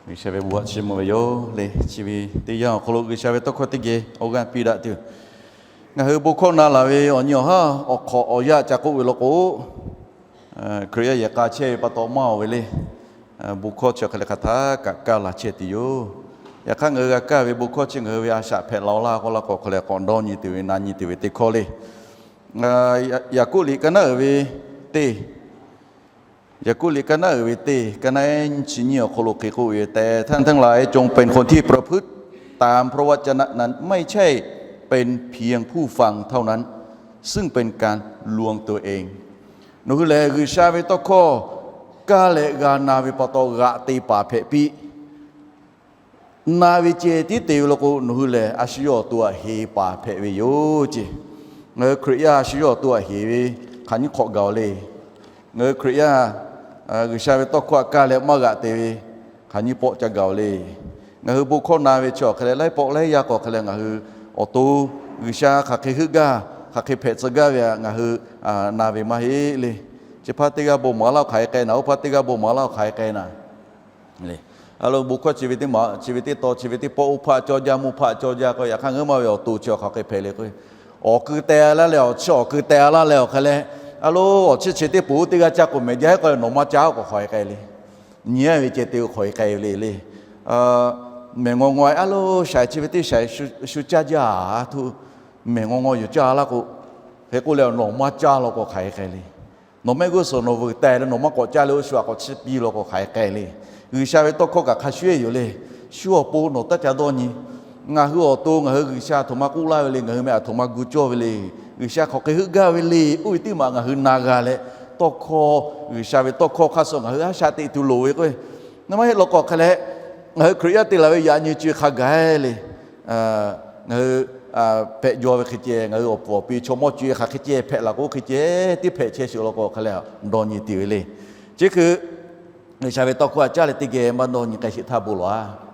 G'uiˬsha ve bon htaꞈ chiˇ mvuh ve yoˬ le. Chi ve teˇ yanˇ awˬ hk'aw lo G'uiˬsha ve tawˇ hkawˇ teˇ geh awˬ g'aˇ piˇ daꞈ tuˬ, ngaˬ hui bon hkawˇ na laˬ ve awˬ nyi awˬ haˉ awˬ hk'awꞈ awˬ yanˇ ca k'oˆ ve law k'o, Hkriꞈ yaˇ yehˬ k'a chehˇ ve pa taw maˇ oˬ ve le. Bon hkawˇ chi awˬ hk'aˬ leh hk'aˬ htaˇ kaꞈ kaˇ la chehˇ tuˬ yoˬ. Yaꞈ hk'aˇ ngaˬ hui g'a kaˇ ve bon hkawˇ chi ngaˬ hui ve a shaꞈ hpehꞈ la-oˬ laˇ k'oˆ laˇ k'o, hk'aˬ leh k'awꞈ dawˇ nyi tuˬ ve na nyi tuˬ ve teˇ hkawˇ le. Yaˍkoˆ liꞈ ka naˉ uiˍ ve teˇ Yaˍkoˆ liꞈ ka naˉ uiˍ ve teˇ, ka naˉ ehˉ nyiˇ chi nyiˇ awˬ hk'aw lo hk'e k'oˆ ve, แต่ท่านทั้งหลายจงเป็นคนที่ประพฤติตามพระวจนะนั้น ไม่ใช่เป็นเพียงผู้ฟังเท่านั้น ซึ่งเป็นการลวงตัวเอง Nawˬ hui lehˬ G'uiˬsha ve tawˇ hkawˇ kaˇ leh g'a na ve pa taw g'aꞈ te paˍ hpehꞈ piˇ. Na ve ceh tiˉ te ve law k'o, nawˬ hui lehˬ a shu yawˇ awˬ to htaꞈ heˍ paˍ hpehꞈ ve yoˬ ceˇ. Ngaˬ hui Hkriꞈ yaˇ a shu yawˇ awˬ to htaꞈ heˍ ve hk'aˬ nyiˇ hk'awꞈ gaˬ-oˬ le. Ngaˬ hui Hkriꞈ yaˇ G'uiˬsha ve tawˇ hkawˇ htaꞈ kaˇ leh maˇ g'aꞈ te ve hk'aˬ nyiˇ pawˆ ca gaˬ-oˬ le. Ngaˬ hui bon hkawˇ na ve chi awˬ hk'aˬ leh laiˉ pawˆ laiˉ yaˇ k'awꞈ hk'aˬ leh ngaˬ hui awˬ to G'uiˬsha hk'aˬ hk'e heuˆ gaˇ, hk'aˬ hk'e hpehꞈ tcuh gaˇ ve htaꞈ ngaˬ hui na ve maˇ heˆ le. Chi hpaˇ teˇ g'aˇ bon maˍ laˇ-oˬ hk'aˬ hk'e k'ai naˍ, oˇ hpaˇ teˇ g'aˇ bon maˍ laˇ-oˬ hk'aˬ hk'e k'ai naˍ le. A lo bon hkawˇ chi ve teˇ maˬ, chi ve teˇ taw, chi ve teˇ pawˆ, oˇ hpaˇ cawˇ jaˇ, mvuhˇ hpaˇ cawˇ jaˇ k'o, yaꞈ hk'aˇ ngaˬ hui maˇ ve awˬ to chi hk'aˬ hk'e hpehꞈ le k'o, awˬ keu teh laˇ leh awˬ chi awˬ keu teh laˇ leh awˬ hk'aˬ leh, a lo awˬ chi chi teˇ poˍ teˇ g'aˇ caˇ k'o mehˍ jaˇ k'o, nawˬ maˇ caˇ k'o hk'aˬ hk'e k'ai le. Nyi-a ve ceh te k'o hk'aˬ hk'e k'ai le le. Mehˬ ngaw ngaw a lo shaiˍ chi ve teˇ shaiˍ shu caˇ jaˇ a htoˇ, mehˬ ngaw ngaw yoˬ caˇ laˇ k'o, hk'e k'oˆ leh nawˬ maˇ caˇ law k'o hk'aˬ hk'e k'ai le. Nawˬ mehˆ g'uˇ suhˍ nawˬ vuiˬ teh leh nawˬ maˇ k'awꞈ caˇ leh oˇ shu htaꞈ k'awꞈ chiˇ piˇ law k'o hk'aˬ hk'e k'ai le. G'uiˬsha ve tawˇ hkawˇ kaꞈ hk'a shuˍ-eˬ yoˬ le. Shu awˬ pon nawˬ taˇ ca dawˇ nyi. Ngaˬ hui awˬ to ngaˬ hui G'uiˬsha htoꞈ ma k'oˆ laˇ ve le, ngaˬ hui meh aˬ htoꞈ ma gu cawˇ ve le, G'uiˬsha hk'aˬ hk'e heuˆ gaˇ ve le, oˇ ve teˇ maˬ ngaˬ hui na g'a leh, tawˇ hkawˇ, G'uiˬsha ve tawˇ hkawˇ hk'aˇ suh ngaˬ hui a shaꞈ teꞈ tuˬ loˍ ve k'o, na maˇ heˆ law k'o hk'aˬ leh, ngaˬ hui Hkriꞈ yaˇ te laˬ ve yaꞈ nyi co-e hk'a gaˬ le. Ngaˬ hui hpehꞈ jaw ve hk'e ceh, ngaˬ hui awˬ puˍ awˬ pi chaw mawˇ co-e hk'aˬ hk'e ceh hpehꞈ laˬ k'o hk'e ceh tiˉ hpehꞈ chehˇ sheˍ law k'o hk'aˬ leh dawˇ nyi tuˬ ve le. Chi hk'e G'uiˬsha ve tawˇ hkawˇ htaꞈ caˇ leh teˇ geh maˇ dawˇ nyi k'ai sheˍ htaˇ bon lawˬ-a.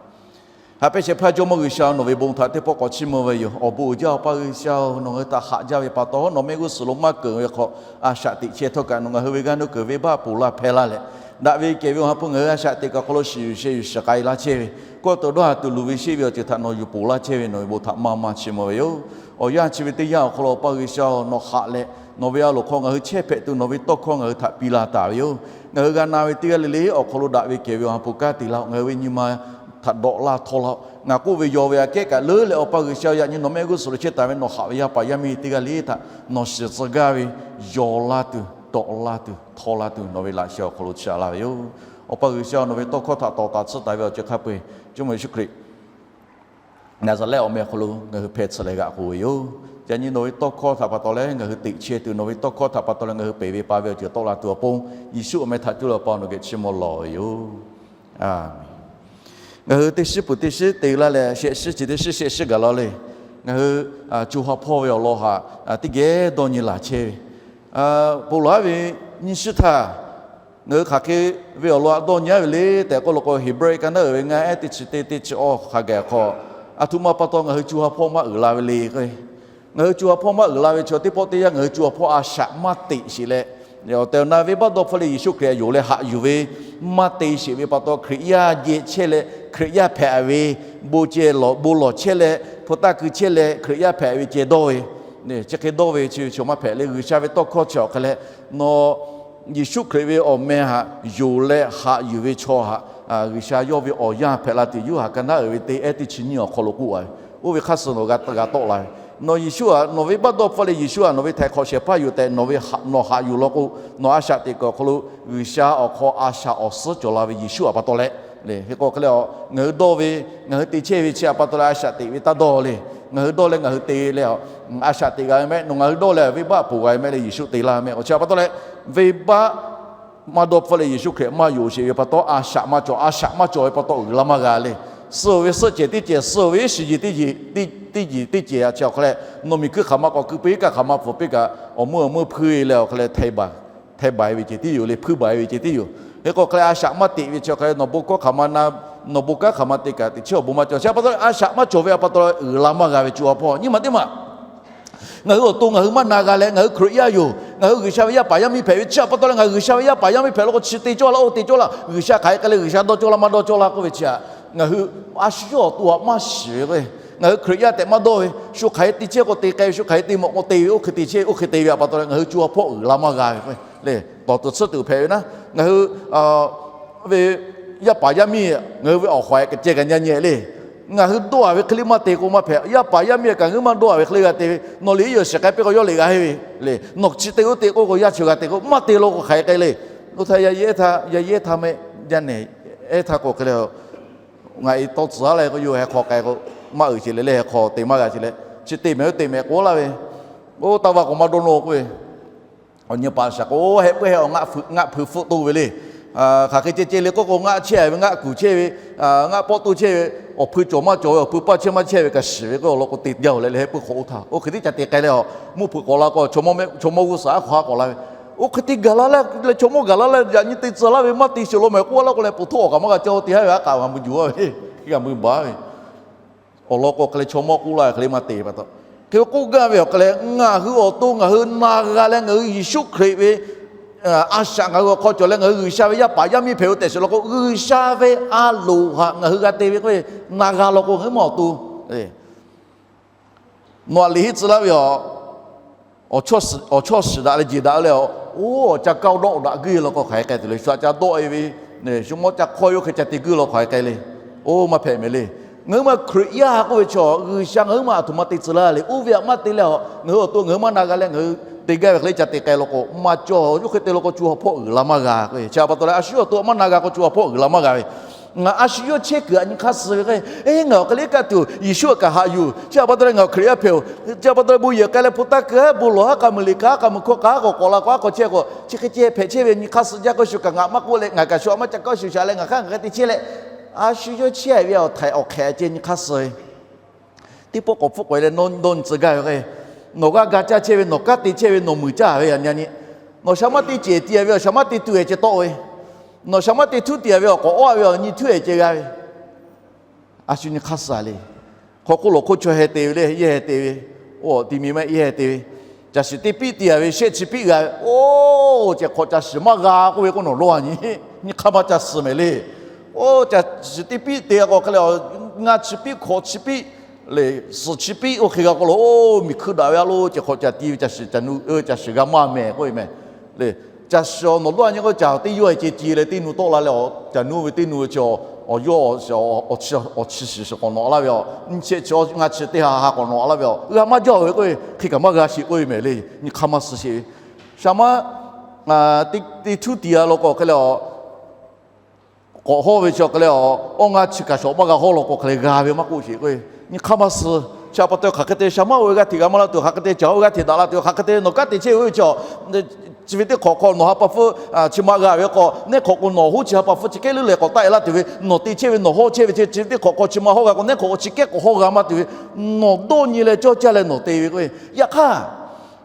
Haꞈ pehnˇ shehˍ hpaˇ Jawˇmawˇ G'uiˬsha, nawˬ ve bon htaꞈ teˇ pawˆ k'awꞈ chiˇ mvuh ve yoˬ. Awˬ bon uiˍ jaˇ Awˬ pa G'uiˬsha-oˬ, nawˬ ngaˬ hui htaꞈ haꞈ jaˇ ve pa taw nawˬ mehˆ g'uˇ suhˍ lo maˇ keunˍ ve hk'aw a shaꞈ teꞈ chehˇ htawˇ kaꞈ nawˬ ngaˬ hui ve g'aˇ nuˇ keunˍ venˇbaˆ ponˬ laˇ hpehˇ laˇ leh, daꞈ ve kehˬ ve Awˬ ha hpu ngaˬ hui a shaꞈ teꞈ kaꞈ awˬ hk'aw lo shiˍ yuˬ sheh yuˬ shiˍ k'ai laˇ chehˇ ve, kawˆ tawꞈ dawˇ ha tuˬ luˬ ve sheˆ ve awˬ ceuˬ htaꞈ nawˬ yuˬ ponˬ laˇ chehˇ ve nawˬ ve bon htaꞈ maˇ maˇ chiˇ mvuh ve yoˬ. Awˬ yanˇ chi ve teˇ yanˇ awˬ hk'aw lo Awˬ pa G'uiˬsha-oˬ, nawˬ haꞈ leh nawˬ ve a loˍ hk'aw ngaˬ hui chehˇ hpehꞈ tuˬ nawˬ ve tawˇ hkawˇ ngaˬ hui htaꞈ piˇ laˇ taˍ ve yoˬ. Ngaˬ hui g'a na ve teˇ g'aˇ le le awˬ hk'aw lo daꞈ ve kehˬ ve Awˬ ha hpu kanˉ te laˇ-oˬ. Ngaˬ hui ve nyi ma htaꞈ dawꞈ laˇ htawˇ laˇ-oˬ. Ngaˬ k'oˆ ve yaw ve aꞈ kehˉ kaꞈ leuˉ leh Awˬ pa G'uiˬsha yaꞈ nyi nawˬ mehˆ g'uˇ suhˍ lo chehˇ taˍ ve nawˬ haꞈ ve yaˇ paˍ yaˇ miˇ teˇ g'aˇ le htaꞈ nawˬ shiˍ tcuh gaˇ ve yaw laˇ tuˬ, dawꞈ laˇ tuˬ, htawˇ laˇ tuˬ nawˬ ve laꞈ sheh awˬ hk'aw lo chaꞈ laˇ ve yoˬ. Awˬ pa G'uiˬsha nawˬ ve tawˇ hkawˇ htaꞈ tawˍ taˍ tsuhˇ taˍ ve awˬ ceuˬ hk'a peu-eˬ Jawˇmawˇ Yeˍsuˆ Hkriꞈ Naˍzaˍrehˆ awˬ meh awˬ hk'aw lo ngaˬ hui hpeh tsuhꞈ leh g'aꞈ k'oˬ ve yoˬ. Yaꞈ nyi nawˬ ve tawˇ hkawˇ htaꞈ pa taw leh ngaˬ hui teꞈ chehˇ tuˬ, nawˬ ve tawˇ hkawˇ htaꞈ pa taw leh ngaˬ hui peˬ ve pa ve awˬ ceuˬ tawˆ la tuˬ awˬ pon, Yeˍsuˆ awˬ meh htaꞈ cuˇ leh Awˬ pa nawˬ geh chiˇ mvuh lawˬ ve yoˬ. Ngaˬ hui teˇ shiˉ peuˬ teˇ shiˉ te laˇ leh shehˆ shiˉ chi teˇ shiˉ shehˆ shiˉ gaˬ la le. Ngaˬ hui co ha hpawˇ ve awˬ lawn htaꞈ teˇ geh dawˇ nyi laˬ chehˇ ve, ponˬ laˬ ve nyiˇ shiˉ htaˇ, ngaˬ hui hk'aˬ hk'e ve awˬ lawn htaꞈ dawˇ nyi-a ve le tehꞈ k'oˆ law k'o, Heˍbrehˇ ka naˉ uiˍ ve ngaˇ ehˉ teˇ chi teˇ teˇ chi awˇ hk'a gaˬ hk'aw, aˬ htoꞈ ma pa taw ngaˬ hui co ha hpawˇ maˇ uiˍ la ve le k'o, ngaˬ hui co ha hpawˇ maˇ uiˍ la ve chaw teˇ pawˆ teˇ yanˇ ngaˬ hui co ha hpawˇ a shaꞈ maˇ teꞈ sheˍ leh, awˬ tehˬ awˬ na venˇbaˆ dawˇ hpfuhˆ leh Yeˍsuˆ Hkriꞈ htaꞈ yonˍ leh haꞈ yuˬ ve maˇ te sheˍ ve pa taw, Hkriꞈ yaˇ jehˬ chehˇ leh Hkriꞈ yaˇ hpehꞈ ve, bon ceh lawˬ bon lawˬ chehˇ leh hpu taˇ keu chehˇ leh Hkriꞈ yaˇ hpehꞈ ve ceh dawˇ ve, chi hk'e dawˇ ve chi ve chaw maˇ hpehꞈ le. G'uiˬsha ve tawˇ hkawˇ chi awˬ hk'e leh, nawˬ Yeˍsuˆ Hkriꞈ ve awˬ meh htaꞈ yonˍ leh haꞈ yuˬ ve chaw htaꞈ G'uiˬsha yawˇ ve awˬ yanˇ hpehꞈ la tuˬ Yoˇhanˬ ka naˉ uiˍ ve teˇ ehˉ teˇ chi nyiˇ awˬ hk'aw lo k'oˆ a ve, oˇ ve hk'aˇ suh nawˬ g'a tawˆ la ve. Nawˬ Yeˍsuˆ htaꞈ nawˬ venˇbaˆ dawˇ hpfuhˆ leh Yeˍsuˆ htaꞈ nawˬ ve htaiˍ hk'awꞈ shehˍ hpaˇ yoˬ tehꞈ nawˬ haꞈ yuˬ law k'o, nawˬ a shaꞈ teꞈ kuiˬ awˬ hk'aw lo G'uiˬsha awˬ hk'aw a shaꞈ awˬ suhˉ cawˬ la ve Yeˍsuˆ htaꞈ pa taw leh, hk'e k'o hk'e leh, ngaˬ hui dawˇ ve, ngaˬ hui te chehˇ ve chi htaꞈ pa taw leh a shaꞈ teꞈ ve taˇ dawˇ le. Ngaˬ hui dawˇ leh ngaˬ hui te leh a shaꞈ teꞈ g'a ve mehˆ. Nawˬ ngaˬ hui dawˇ leh venˇbaˆ ponˬ g'a ve mehˆ leh Yeˍsuˆ te laˇ ve mehˆ. Awˬ chi htaꞈ pa taw leh, venˇbaˆ maˇ dawˇ hpfuhˆ leh Yeˍsuˆ Hkriꞈ maˇ yonˍ sheˍ ve pa taw, a shaꞈ maˇ cawˬ, a shaꞈ maˇ cawˬ ve pa taw uiˍ la maˇ g'a le. Suh ve suhˆ cehˬ teˇ cehˬ, suh ve iˉ shiˍ yeˬ teˇ yeˬ, teˇ yeˬ teˇ cehˬ a chi awˬ hk'aw leh, nawˬ miˬ hkuiˇ hk'aˬ ma k'awꞈ keu piˇ kaꞈ hk'aˬ ma pfuhˍ piˇ kaꞈ, awˬ meuˇ awˬ meuˇ hpuiˇ leh awˬ hk'aw leh hteh baiˬ ve ceh tiˉ yoˬ le, hpuiˇ baiˬ ve ceh tiˉ yoˬ. Hk'e k'o hk'e leh a shaꞈ maˇ teꞈ ve chi awˬ hk'aw leh nawˬ bon hkawˇ hk'aˬ ma na, nawˬ bon kanˉ hk'aˬ ma te kaꞈ teꞈ chiˉ awˬ bon maˇ cawˬ. Chi pa taw leh a shaꞈ maˇ cawˬ ve pa taw uiˍ la maˇ g'a ve co ha hpawˇ nyiˇ maˬ teˇ maˬ ngaˬ hui awˬ to ngaˬ hui maˇ na g'a leh, ngaˬ hui Hkriꞈ yaˇ yoˬ, Ngaˬ hui G'uiˬsha ve yaˇ paˍ yaˇ miˇ hpehꞈ ve chi pa taw leh, ngaˬ hui G'uiˬsha ve yaˇ paˍ yaˇ miˇ hpehꞈ law k'o, chi te cawˇ laˇ, oˇ te cawˇ laˇ, G'uiˬsha hk'aˬ hk'e k'ai leh G'uiˬsha dawˇ cawˇ laˇ maˇ dawˇ cawˇ laˇ k'oˆ ve chi htaꞈ ngaˬ hui a shu yawˇ awˬ to htaꞈ maˇ shiˍ ve k'o, ngaˬ hui Hkriꞈ yaˇ tehꞈ maˇ dawˇ ve, shu hk'aˬ hk'e te chehˇ k'o te k'ai ve, shu hk'aˬ hk'e te mawˬ k'o te ve, oˇ hk'e te chehˇ, oˇ hk'e te ve pa taw leh ngaˬ hui co ha hpawˇ uiˍ la maˇ g'a ve k'o le. Tawˍ tuˬ tsuhˇ tuˬ hpehꞈ ve naˉ, ngaˬ hui ve yaˇ paˍ yaˇ miˇ ngaˬ hui ve awˬ hawˍ ehˍ k'ai ceh kaꞈ nyi nyi le. Ngaˬ hui dawˇ a ve hk'e le maˇ te k'o maˇ hpehꞈ. Yaˇ paˍ yaˇ miˇ kaꞈ ngaˬ hui maˇ dawˇ a ve hk'e le g'a te ve, nawˬ liꞈ iˉ yawˬ shiˍ k'ai piˇ k'o yawˇ liꞈ g'a henˇ ve le. Nawˬ chi te oˇ te k'oˆ k'o yaˇ chi g'a te k'o maˇ te law k'o hk'aˬ hk'e k'ai le. Oˇ htaˇ yaˇ ehˉ htaˇ, yaˇ ehˉ htaˇ mehˆ yaˇ nehˬ ehˉ htaˇ k'o hk'e le, ngaˬ e tawˇ tcuh a leh k'o yawˇ heh hk'aw k'ai k'o, maˇ uiˍ ce le le heh hk'aw te maˇ g'a ce leh, chi te mehˍ oˇ te mehˍ k'oˆ laˇ ve, oˇ taˇ va k'o maˇ dawˇ nawˇ k'oˆ ve, awˬ nyi paˍ shaˍ k'o heh puiˉ heh awˬ ngaˆ hpui hpfuhˆ toˇ ve le. Hk'aˬ hk'e ceh ceh le k'oˆ k'o ngaˆ chehˇ ve, ngaˆ kuˬ chehˇ ve, ngaˆ pawˆ toˇ chehˇ ve, awˬ hpui cawˬ maˇ cawˬ ve, awˬ hpui paˇ chehˇ maˇ chehˇ ve kaꞈ shiˍ ve k'o awˬ lawn k'o te jaˇ oˬ leh le heh puiˉ hk'awꞈ oˇ htaˇ. Oˇ hk'e tiˉ ca te k'ai leh a, mvuhˇ hpeuꞈ k'awꞈ la k'o chaw mawˇ g'uˇ suhˍ aˉ hk'aw ha k'awꞈ la ve, oˇ hk'e te gaˬ la leh chaw mawˇ gaˬ la leh yaꞈ nyi te tcuh laˇ ve maˇ te shiˍ law mehˍ k'oˆ laˇ k'o leh, po htoˆ awˬ kaꞈ maˇ g'a caˇ oˇ te haˉ ve aˉ k'aꞈ g'a mui juˬ a ve, g'a mui baˬ ve. Awˬ lawn k'o hk'e leh chaw mawˇ k'oˆ laˇ ve hk'e le maˇ te pa taw, hk'e k'oˆ gaˇ ve awˬ hk'e leh ngaˬ hui awˬ to ngaˬ hui na g'a leh ngaˬ hui Yeˍsuˆ Hkriꞈ ve a shaꞈ ngaˬ hui awˬ hk'aw cawˬ leh ngaˬ hui G'uiˬsha ve yaˇ paˍ yaˇ miˇ hpehꞈ ve tehꞈ shiˍ law k'o, G'uiˬsha ve a loˍ htaꞈ ngaˬ hui g'a te ve k'o, na g'a law k'o ngaˬ hui maˇ awˬ to nawˬ aꞈ liꞈ henˇ tcuh laˇ ve a, awˬ chawˇ shiˍ daꞈ leh jeˬ daꞈ leh a, oˇ awˬ ca kaˇ dawˆ daꞈ guiˇ law k'o hk'aˬ hk'e k'ai tuˬ le. Shu aꞈ ca dawˆ e ve, shu mawˇ ca hk'awˇ ve oˇ hk'e ca te guiˇ law k'o hk'aˬ hk'e k'ai le. Oˇ maˇ hpehꞈ mehˍ le. Ngaˬ hui ma Hkriꞈ yaˇ k'oˆ ve chaw G'uiˬsha ngaˬ hui ma aˬ htoꞈ ma te tcuh laˇ le. Oˇ ve htaꞈ maˇ te leh a, ngaˬ hui awˬ to ngaˬ hui maˇ na g'a leh ngaˬ hui te gaˇ ve hk'e le ca te k'ai law k'o maˇ cawˇ. Oˇ hk'e te law k'o co ha hpawˇ uiˍ la maˇ g'a k'o, chi pa taw leh a shu yawˇ awˬ to maˇ na g'a k'o co ha hpawˇ uiˍ la maˇ g'a ve. Ngaˬ a shu yawˇ chehˇ kuiˬ aꞈ nyi hk'aˇ suh ve k'o, eˇ ngaˬ awˬ hk'e le kaˆ tuˬ Yeˍsuˆ aꞈ kaꞈ haꞈ yuˬ. Chi pa taw leh ngaˬ Hkriꞈ yaˇ hpehꞈ oˬ. Chi pa taw leh bon yehˬ k'ai leh hpu taˇ keu haˉ bon lawˬ haˉ k'a muiˬ liꞈ ka haˉ k'a muiˬ hkawˇ k'a haˉ k'awꞈ k'awꞈ la k'o haˉ k'awꞈ chehˇ k'o chi hk'e ceh hpehꞈ chehˇ ve nyi hk'aˇ suh jaˇ k'o shu kaꞈ ngaˬ maˇ k'oˆ leh ngaˬ kaꞈ shu aꞈ maˇ ca kaˇ shu shaˍ leh ngaˬ hk'aˇ ngaˬ hk'e te chehˇ leh, a shu yawˇ chehˇ ve awˬ htaiꞈ awˬ hk'ehꞈ ceh nyi hk'aˇ suh ve teˇ pawˆ k'awꞈ hpfuhˆ k'awꞈ e leh nawˇ dawˇ nyi tcuh gaˇ ve k'o, nawˬ g'aˇ ga caˇ chehˇ ve, nawˬ kanˉ te chehˇ ve, nawˬ muiˬ caˇ ve aꞈ nyi nyi, nawˬ shaꞈ maˇ te cehˬ tiꞈ a ve awˬ shaꞈ maˇ te tuˬ ehˍ ceh tawˆ ve, nawˬ shaꞈ maˇ te htuˉ tiꞈ a ve awˬ k'awꞈ awˇ ve awˬ nyi htuˉ ehˍ ceh g'a ve, a shu nyi hk'aˇ suh le. Hk'aw hk'oˆ lo hk'oˆ chaw heh te ve le, yehˇ heh te ve, oˇ ti mi maˇ yehˇ heh te ve, caˬ shiˍ teˇ piˆ te a ve, shehˆ chi piˆ g'a ve, oˇ ceh hk'awꞈ caˬ shiˍ maˇ g'a k'oˆ ve k'o nawˬ lawˇ a nyi, nyi hk'aˇ maˇ ca suh mehˍ le. Oˇ caˬ shiˍ teˇ piˆ te a k'o hk'e le, ngaˇ chi piˆ hk'awꞈ chi piˆ le, suhˍ chi piˆ oˇ hk'e g'a k'o lo, oˇ miˬ hkuiˇ daꞈ ve a lo ceh hk'awꞈ caˬ ti ve caˬ shiˍ caˬ nu, caˬ shiˍ g'a maˇ mehˍ k'oˆ ve mehˍ le. Caˬ shiˍ nawˬ lawˇ a nyi k'o caˬ teˇ yawˇ e ceh ti leh teˇ nu tawˆ la leh a, caˬ nu ve teˇ nu ve chi awˬ yawˇ awˬ chi shiˍ shiˍ k'awꞈ nawꞈ laˇ ve a, nyi chi chi ngaˇ chi teˇ ha ha k'awꞈ nawꞈ laˇ ve a, g'a maˇ jaˇ ve k'oˆ ve hk'e kaꞈ maˇ g'a sheˍ k'oˆ ve mehˍ le. Nyi hk'aˇ maˇ suh sheˍ ve, shaꞈ maˇ te htuˉ tiꞈ a law k'o hk'e le a k'awꞈ hawˇ ve chi awˬ hk'e le a, awˇ ngaˇ chi kaꞈ shawˍ maˇ g'a hawˇ law k'o hk'e le g'a ve maˇ k'oˆ sheˍ k'o, nyi hk'aˇ maˇ suh. Chi pa taw hk'aˬ hk'e te shaˍ maˇ oˇ ve g'aˇ hteꞈ g'a maˇ la tuˬ, hk'aˬ hk'e te caˬ oˇ ve g'aˇ hteꞈ daꞈ la tuˬ, hk'aˬ hk'e te nawˬ kanˉ te chehˇ ve chi a, chi ve teˇ hk'awꞈ hk'aw nawˬ ha pa hpfuhˇ chi ma g'a ve k'o, neˇ hk'awꞈ k'o nawˬ hoˉ chi ha pa hpfuhˇ chi kehˉ leuˉ lehˬ k'awꞈ taˆ e laˇ tuˬ ve, nawˬ te chehˇ ve nawˬ hawˇ chehˇ ve chi chi ve teˇ hk'awꞈ hk'aw chi ma hawˇ g'a k'o, neˇ hk'awꞈ k'o chi kehˉ k'awꞈ hawˇ g'a maˇ tuˬ ve, nawˬ dawˇ nyi leh cawˇ caˇ leh nawˬ te ve k'o, yaꞈ hk'aˇ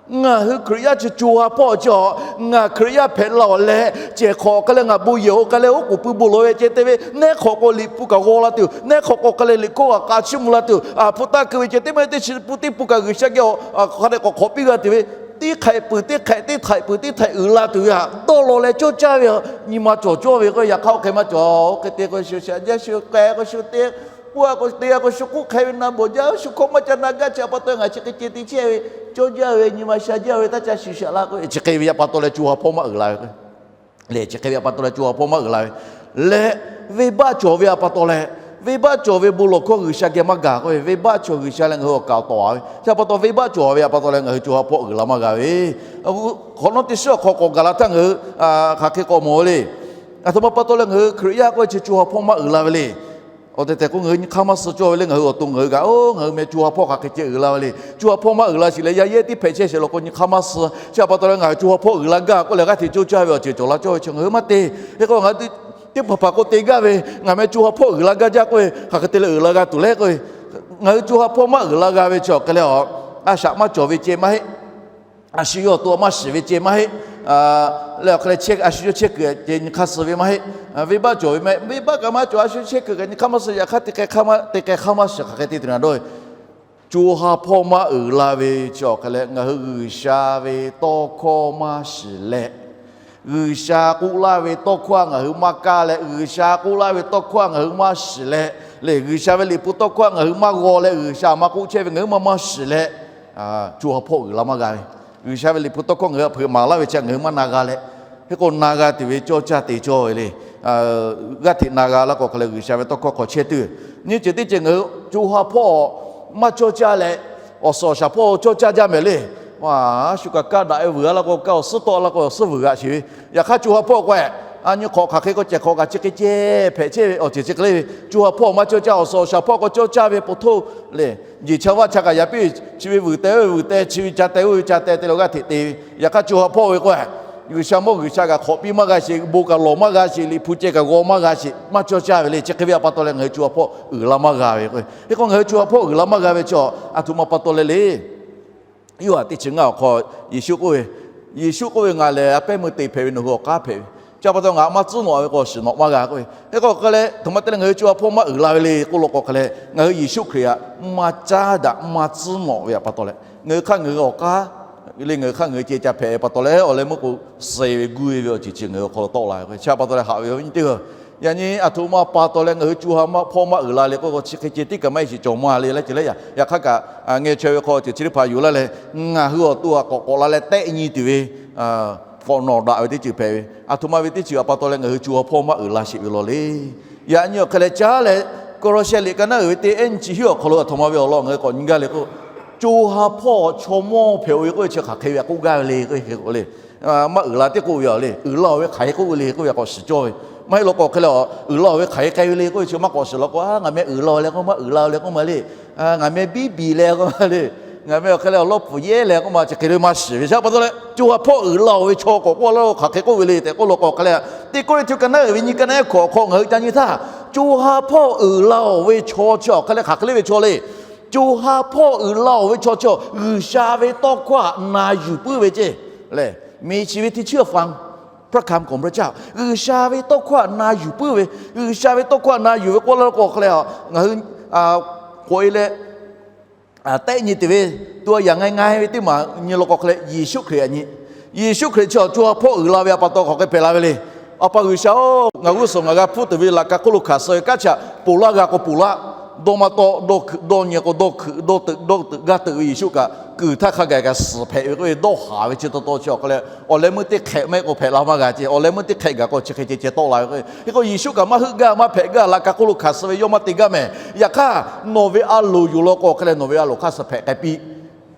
ngaˬ hui Hkriꞈ yaˇ chi co ha hpawˇ chi a, ngaˬ Hkriꞈ yaˇ hpehꞈ la awˬ leh ceh hk'awꞈ hk'e leh ngaˬ bon yehˬ oˇ hk'e leh oˉ k'oˍ pui bon lawˬ ve ceh te ve, neˇ hk'awꞈ k'o liꞈ hpu kaꞈ g'aw la tuˬ, neˇ hk'awꞈ k'o hk'e leh liꞈ hkawˇ kaꞈ k'a chiˇ mvuh la tuˬ, a hpu taˇ keu ve ceh teˇ maˇ teˇ chi pun teˇ pun kaꞈ G'uiˬsha geh a hk'a dehꞈ k'awꞈ hk'awꞈ piˇ g'a tuˬ ve, teˇ htaiꞈ peuˬ teˇ htaiꞈ teˇ htaiꞈ peuˬ teˇ htaiꞈ uiˍ la tuˬ ve htaꞈ dawˇ law leh cawˇ caˇ ve a, nyi ma cawˬ cawˇ ve k'o, yaꞈ hk'aˇ oˇ hk'e maˇ cawˬ. Oˇ hk'e te k'o shu shaꞈ jaˇ shu k'ai k'o shu te k'oˆ a k'o te a k'o shu k'oˆ hk'e ve na bawˬ jaˇ, shu hkawˇ maˇ ca na gaˇ. Chi pa taw ngaˬ chi hk'e ceh te chehˇ ve, cawˇ jaˇ ve, nyi ma sha jaˇ ve, taˇ ca shuˍ shaꞈ la k'o, chi hk'e ve yaꞈ pa taw leh co ha hpawˇ maˇ uiˍ la ve k'o, lehˬ chi hk'e ve yaꞈ pa taw leh co ha hpawˇ maˇ uiˍ la ve leh, venˇbaˆ cawˬ ve yaꞈ pa taw leh, venˇbaˆ cawˬ ve bon lawˬ hkawˇ G'uiˬsha geh maˇ gaˬ k'oˆ ve, venˇbaˆ cawˬ G'uiˬsha leh ngaˬ hui awˬ kaˍ awˬ tawˍ a ve, chi pa taw venˇbaˆ cawˬ ve yaꞈ pa taw leh ngaˬ hui co ha hpawˇ uiˍ la maˇ g'a ve, hk'awꞈ nawˉ teˇ shiˉ awˬ hk'aw k'awꞈ gaˬ la htaˇ ngaˬ hui hk'aˬ hk'e k'awꞈ mawˬ ve le. Aˬ htoꞈ ma pa taw leh ngaˬ hui Hkriꞈ yaˇ k'oˆ ve chi co ha hpawˇ maˇ uiˍ la ve le. Awˬ tehˬ tehˬ k'o ngaˬ hui nyi hk'aˇ maˇ suh cawˇ ve le. Ngaˬ hui awˬ to ngaˬ hui kaꞈ, oˇ ngaˬ hui meh co ha hpawˇ hk'aˬ hk'e ceh uiˍ la ve le. Co ha hpawˇ maˇ uiˍ la sheˍ leh yaˇ yehˉ tiˉ hpehꞈ chehˇ sheˍ law k'o nyi hk'aˇ maˇ suh. Chi pa taw leh ngaˬ hui co ha hpawˇ uiˍ la gaˇ k'oˆ leh g'aˇ hteꞈ coˇ caˇ ve awˬ ceuˬ cawˬ la cawˇ ve chi ngaˬ hui maˇ te. Hk'e k'o ngaˬ hui teˇ hpaˍ hpaˍ k'o te gaˇ ve, ngaˬ meh co ha hpawˇ uiˍ la gaˇ jaˇ k'oˆ ve, hk'aˬ hk'e te leh uiˍ la g'a tuˬ le k'o, ngaˬ hui co ha hpawˇ maˇ uiˍ la g'a ve chi awˬ hk'e leh a, a shaꞈ maˇ cawˬ ve ceh maˇ heˆ. A shu yawˇ awˬ to maˇ shiˍ ve ceh maˇ heˆ. Leh awˬ hk'e leh a shu yawˇ chehˇ kuiˬ ceh nyi hk'aˇ suh ve maˇ heˆ. Venˇbaˆ cawˬ ve maˇ heˆ. Venˇbaˆ kaꞈ maˇ cawˬ, a shu chehˇ kuiˬ kaꞈ nyi hk'aˇ maˇ suh. Yaꞈ hk'aˇ te k'ai hk'aˇ maˇ shiˍ hk'aˬ hk'e te tuˬ na dawˇ ve Co ha hpawˇ maˇ uiˍ la ve chi awˬ hk'e leh, ngaˬ hui G'uiˬsha ve tawˇ hkawˇ maˇ shiˍ leh, G'uiˬsha k'oˆ laˇ ve tawˇ hkawˇ ngaˬ hui maˇ kaˇ leh, G'uiˬsha k'oˆ laˇ ve tawˇ hkawˇ ngaˬ hui maˇ shiˍ leh, lehˬ G'uiˬsha ve Liꞈ hpu tawˇ hkawˇ ngaˬ hui maˇ g'aw leh, G'uiˬsha maˇ k'oˆ chehˇ ve ngaˬ hui maˇ maˇ shiˍ leh, co ha hpawˇ uiˍ la maˇ g'a ve. G'uiˬsha ve Liꞈ hpu tawˇ hkawˇ ngaˬ hui htaꞈ hpeuꞈ maˍ laˇ ve chi ngaˬ hui maˇ na g'a leh, hk'e k'o na g'a tuˬ ve cawˇ caˇ te cawˇ ve le. G'aˇ hteꞈ na g'a laˇ k'o hk'e leh G'uiˬsha ve tawˇ hkawˇ hk'aw chehˇ tuˬ. Nyi ceuˬ teˇ ceuˬ ngaˬ hui co ha hpawˇ maˇ cawˇ caˇ leh, awˬ suhˍ awˬ shaˍ hpawˇ cawˇ caˇ jaˇ mehˍ le. Shu kaꞈ kaˇ daꞈ ve vuiˬ a laˇ k'o, kaˇ awˬ suhˉ tawˆ laˇ k'o awˬ suhˉ vuiˬ g'aꞈ sheˍ ve. Yaꞈ hk'aˇ co ha hpawˇ k'o, a nyi hk'awꞈ hk'aˬ hk'e k'o cehˬ hk'awꞈ kaꞈ chi hk'e ceh hpehꞈ chehˇ ve awˬ ceuˬ chi hk'e le ve. Co ha hpawˇ maˇ cawˇ caˇ, awˬ suhˍ awˬ shaˍ hpawˇ k'o cawˇ caˇ ve po htoˇ le. Jeˬ chaˇ vaˇ chaˇ kaꞈ yaꞈ piˇ, chi ve vuiˬ teh oˇ ve vuiˬ teh, chi ve ca teh oˇ ve ca teh te leh g'aˇ hteꞈ te ve. Yaꞈ hk'aˇ co ha hpawˇ ve k'o, G'uiˬsha mawˇ G'uiˬsha kaꞈ hk'awꞈ piˇ maˇ g'a sheˍ, bon kaꞈ lawˬ maˇ g'a sheˍ, Liꞈ hpu ceh kaꞈ g'aw maˇ g'a sheˍ, maˇ cawˇ caˇ ve le. Chi hk'e ve pa taw leh ngaˬ hui co ha hpawˇ uiˍ la maˇ g'a ve k'o, hk'e k'o ngaˬ hui co ha hpawˇ uiˍ la maˇ g'a ve chi a htoꞈ ma pa taw leh le. Yoˇhanˬ teˇ chi ngaˇ awˬ hk'aw Yeˍsuˆ k'oˆ ve, Yeˍsuˆ k'oˆ ve, Ngaˬ lehˬ a pehˉ meuˇ te hpehꞈ ve, nawˬ hui awˬ k'aˉ hpehꞈ ve. Chi pa taw ngaˬ maˇ tcuhˉ nawꞈ ve k'o shiˍ nawꞈ maˇ g'a k'oˆ ve. Hk'e k'o hk'e leh, htoꞈ ma te leh ngaˬ hui co ha hpawˇ maˇ uiˍ la ve le k'oˆ law k'o hk'e leh, ngaˬ hui Yeˍsuˆ Hkriꞈ htaꞈ maˇ caˉ daꞈ maˇ tcuhˉ nawꞈ ve pa taw leh, ngaˬ hui hk'aˇ ngaˬ hui awˬ k'aˉ le, ngaˬ hui hk'aˇ ngaˬ hui ceh ca hpehꞈ ve pa taw leh, awˬ leh meuˇ k'o suh ve guˇ ve awˬ ceuˬ chi ngaˬ hui awˬ hk'aw lo tawˆ la ve. Chi pa taw leh haꞈ ve awˬ viˉ nyi teˇ hpaˍ, yaꞈ nyi a htoꞈ ma pa taw leh ngaˬ hui co ha hpawˇ maˇ uiˍ la le k'oˆ k'o, chi hk'e ceh tiˉ kaꞈ maˇ heˆ shiˍ cawˬ maˇ le laˇ ceh leh, yaꞈ hk'aˇ kaꞈ ngeh chaweh ve hk'aw ceuˬ chi teˇ hpaˍ yoˬ laˇ leh, ngaˬ hui awˬ to htaꞈ k'awꞈ k'awꞈ la leh tehˆ nyi tuˬ ve k'awꞈ nawˬ daꞈ ve teˇ ceuˬ hpehꞈ ve. A htoꞈ ma ve teˇ ceuˬ pa taw leh ngaˬ hui co ha hpawˇ maˇ uiˍ la sheˍ ve law le. Yaꞈ nyi awˬ hk'e leh caˉ leh, Kawˇlawˇshehˇ liꞈ ka naˉ uiˍ ve teˇ ehˉ nyi chi hiˉ awˬ hk'aw lo a htoꞈ ma ve awˬ lawn ngaˬ hui k'awꞈ nyi gaˇ le k'o, co ha hpawˇ chaw mawˇ hpehꞈ-o ve k'oˆ ve chi hk'aˬ hk'e ve htaꞈ k'oˆ gaˇ ve le k'o, hk'e k'o le. Maˇ uiˍ la teˇ k'oˆ ve a le, uiˍ la-oˬ ve hk'aˬ hk'e k'oˆ ve le k'oˆ ve k'awꞈ shiˍ cawˇ ve. Maˇ heˆ law k'o hk'e leh, uiˍ la-oˬ ve hk'aˬ hk'e k'ai ve le k'oˆ ve chi maˇ k'awꞈ shiˍ law k'o, a ngaˬ meh uiˍ la-oˬ leh k'oˆ, maˇ uiˍ la-oˬ leh k'oˆ ma le. Ngaˬ meh biˇ biˬ leh k'oˆ ma le. Ngaˬ meh awˬ hk'e leh awˬ lawˉ pfuhˍ yehˇ leh k'oˆ ma, chi hk'e le maˇ shiˍ ve. Chi pa taw leh co ha hpawˇ uiˍ la-oˬ ve chaw k'awꞈ k'oˆ laˇ k'o hk'aˬ hk'e k'oˆ ve le tehꞈ k'oˆ law k'o hk'e leh, Teˇ Kawˇrenˍhtuˆ ka naˉ uiˍ ve nyi ka naˉ hkawꞈ hk'aw ngaˬ hui ca nyi htaˇ, co ha hpawˇ uiˍ la-oˬ ve chaw chi awˬ hk'e leh hk'aˬ hk'e le ve chaw le. Co ha hpawˇ uiˍ la-oˬ ve chaw chi G'uiˬsha ve tawˇ hkawˇ htaꞈ na yuˬ puiˉ ve ceˇ le. Miˬ chi ve teˇ chiˉ awˬ faˍ พระคำของพระเจ้า G'uiˬsha ve tawˇ hkawˇ htaꞈ na yuˬ puiˉ ve, G'uiˬsha ve tawˇ hkawˇ htaꞈ na yuˬ ve k'oˆ laˇ k'o hk'e leh, ngaˬ hui k'oꞈ e leh tehˆ nyi tuˬ ve, to yaꞈ ngai ngai ve teˇ maˬ nyi law k'o hk'e leh Yeˍsuˆ Hkriꞈ htaꞈ nyi. Yeˍsuˆ Hkriꞈ chi awˬ co ha hpawˇ uiˍ la ve a pa taw k'awꞈ hk'e hpehꞈ la ve le. A pa G'uiˬsha-oˬ, ngaˬ g'uˇ suhˍ ngaˬ g'a hpuˇ tuˬ ve laꞈ ka hk'oˆ lo hkanˍ suh ve kanˉ chi htaꞈ ponˬ laˇ g'a k'o ponˬ laˇ, dawˇ maˇ tawˆ, dawˇ hkui dawˇ nyi k'o dawˇ hkui, dawˇ teuꞈ dawˇ teuꞈ gaˇ teuꞈ ve Yeˍsuˆ kaꞈ kuiˬ htaˇ hk'a gaˬ kaꞈ suhˍ hpehꞈ ve k'oˆ ve dawˇ haˍ ve chi taw taw chi awˬ hk'e leh, awˬ leh meuˇ teˇ hk'ehꞈ maˇ heˆ k'o hpehꞈ la maˇ g'a ce. Awˬ leh meuˇ teˇ hk'ehꞈ gaˬ k'o chi hk'e ceh ceh tawˆ la ve k'o, hk'e k'o Yeˍsuˆ kaꞈ maˇ heuˆ gaˇ maˇ hpehꞈ gaˇ, laꞈ ka hk'oˆ lo hkanˍ suh ve yawˇ maˇ te gaˇ mehˍ. Yaꞈ hk'aˇ nawˬ ve a loˍ yoˬ law k'o hk'e leh nawˬ ve a loˍ hk'aˇ suh hpehꞈ k'ai piˇ.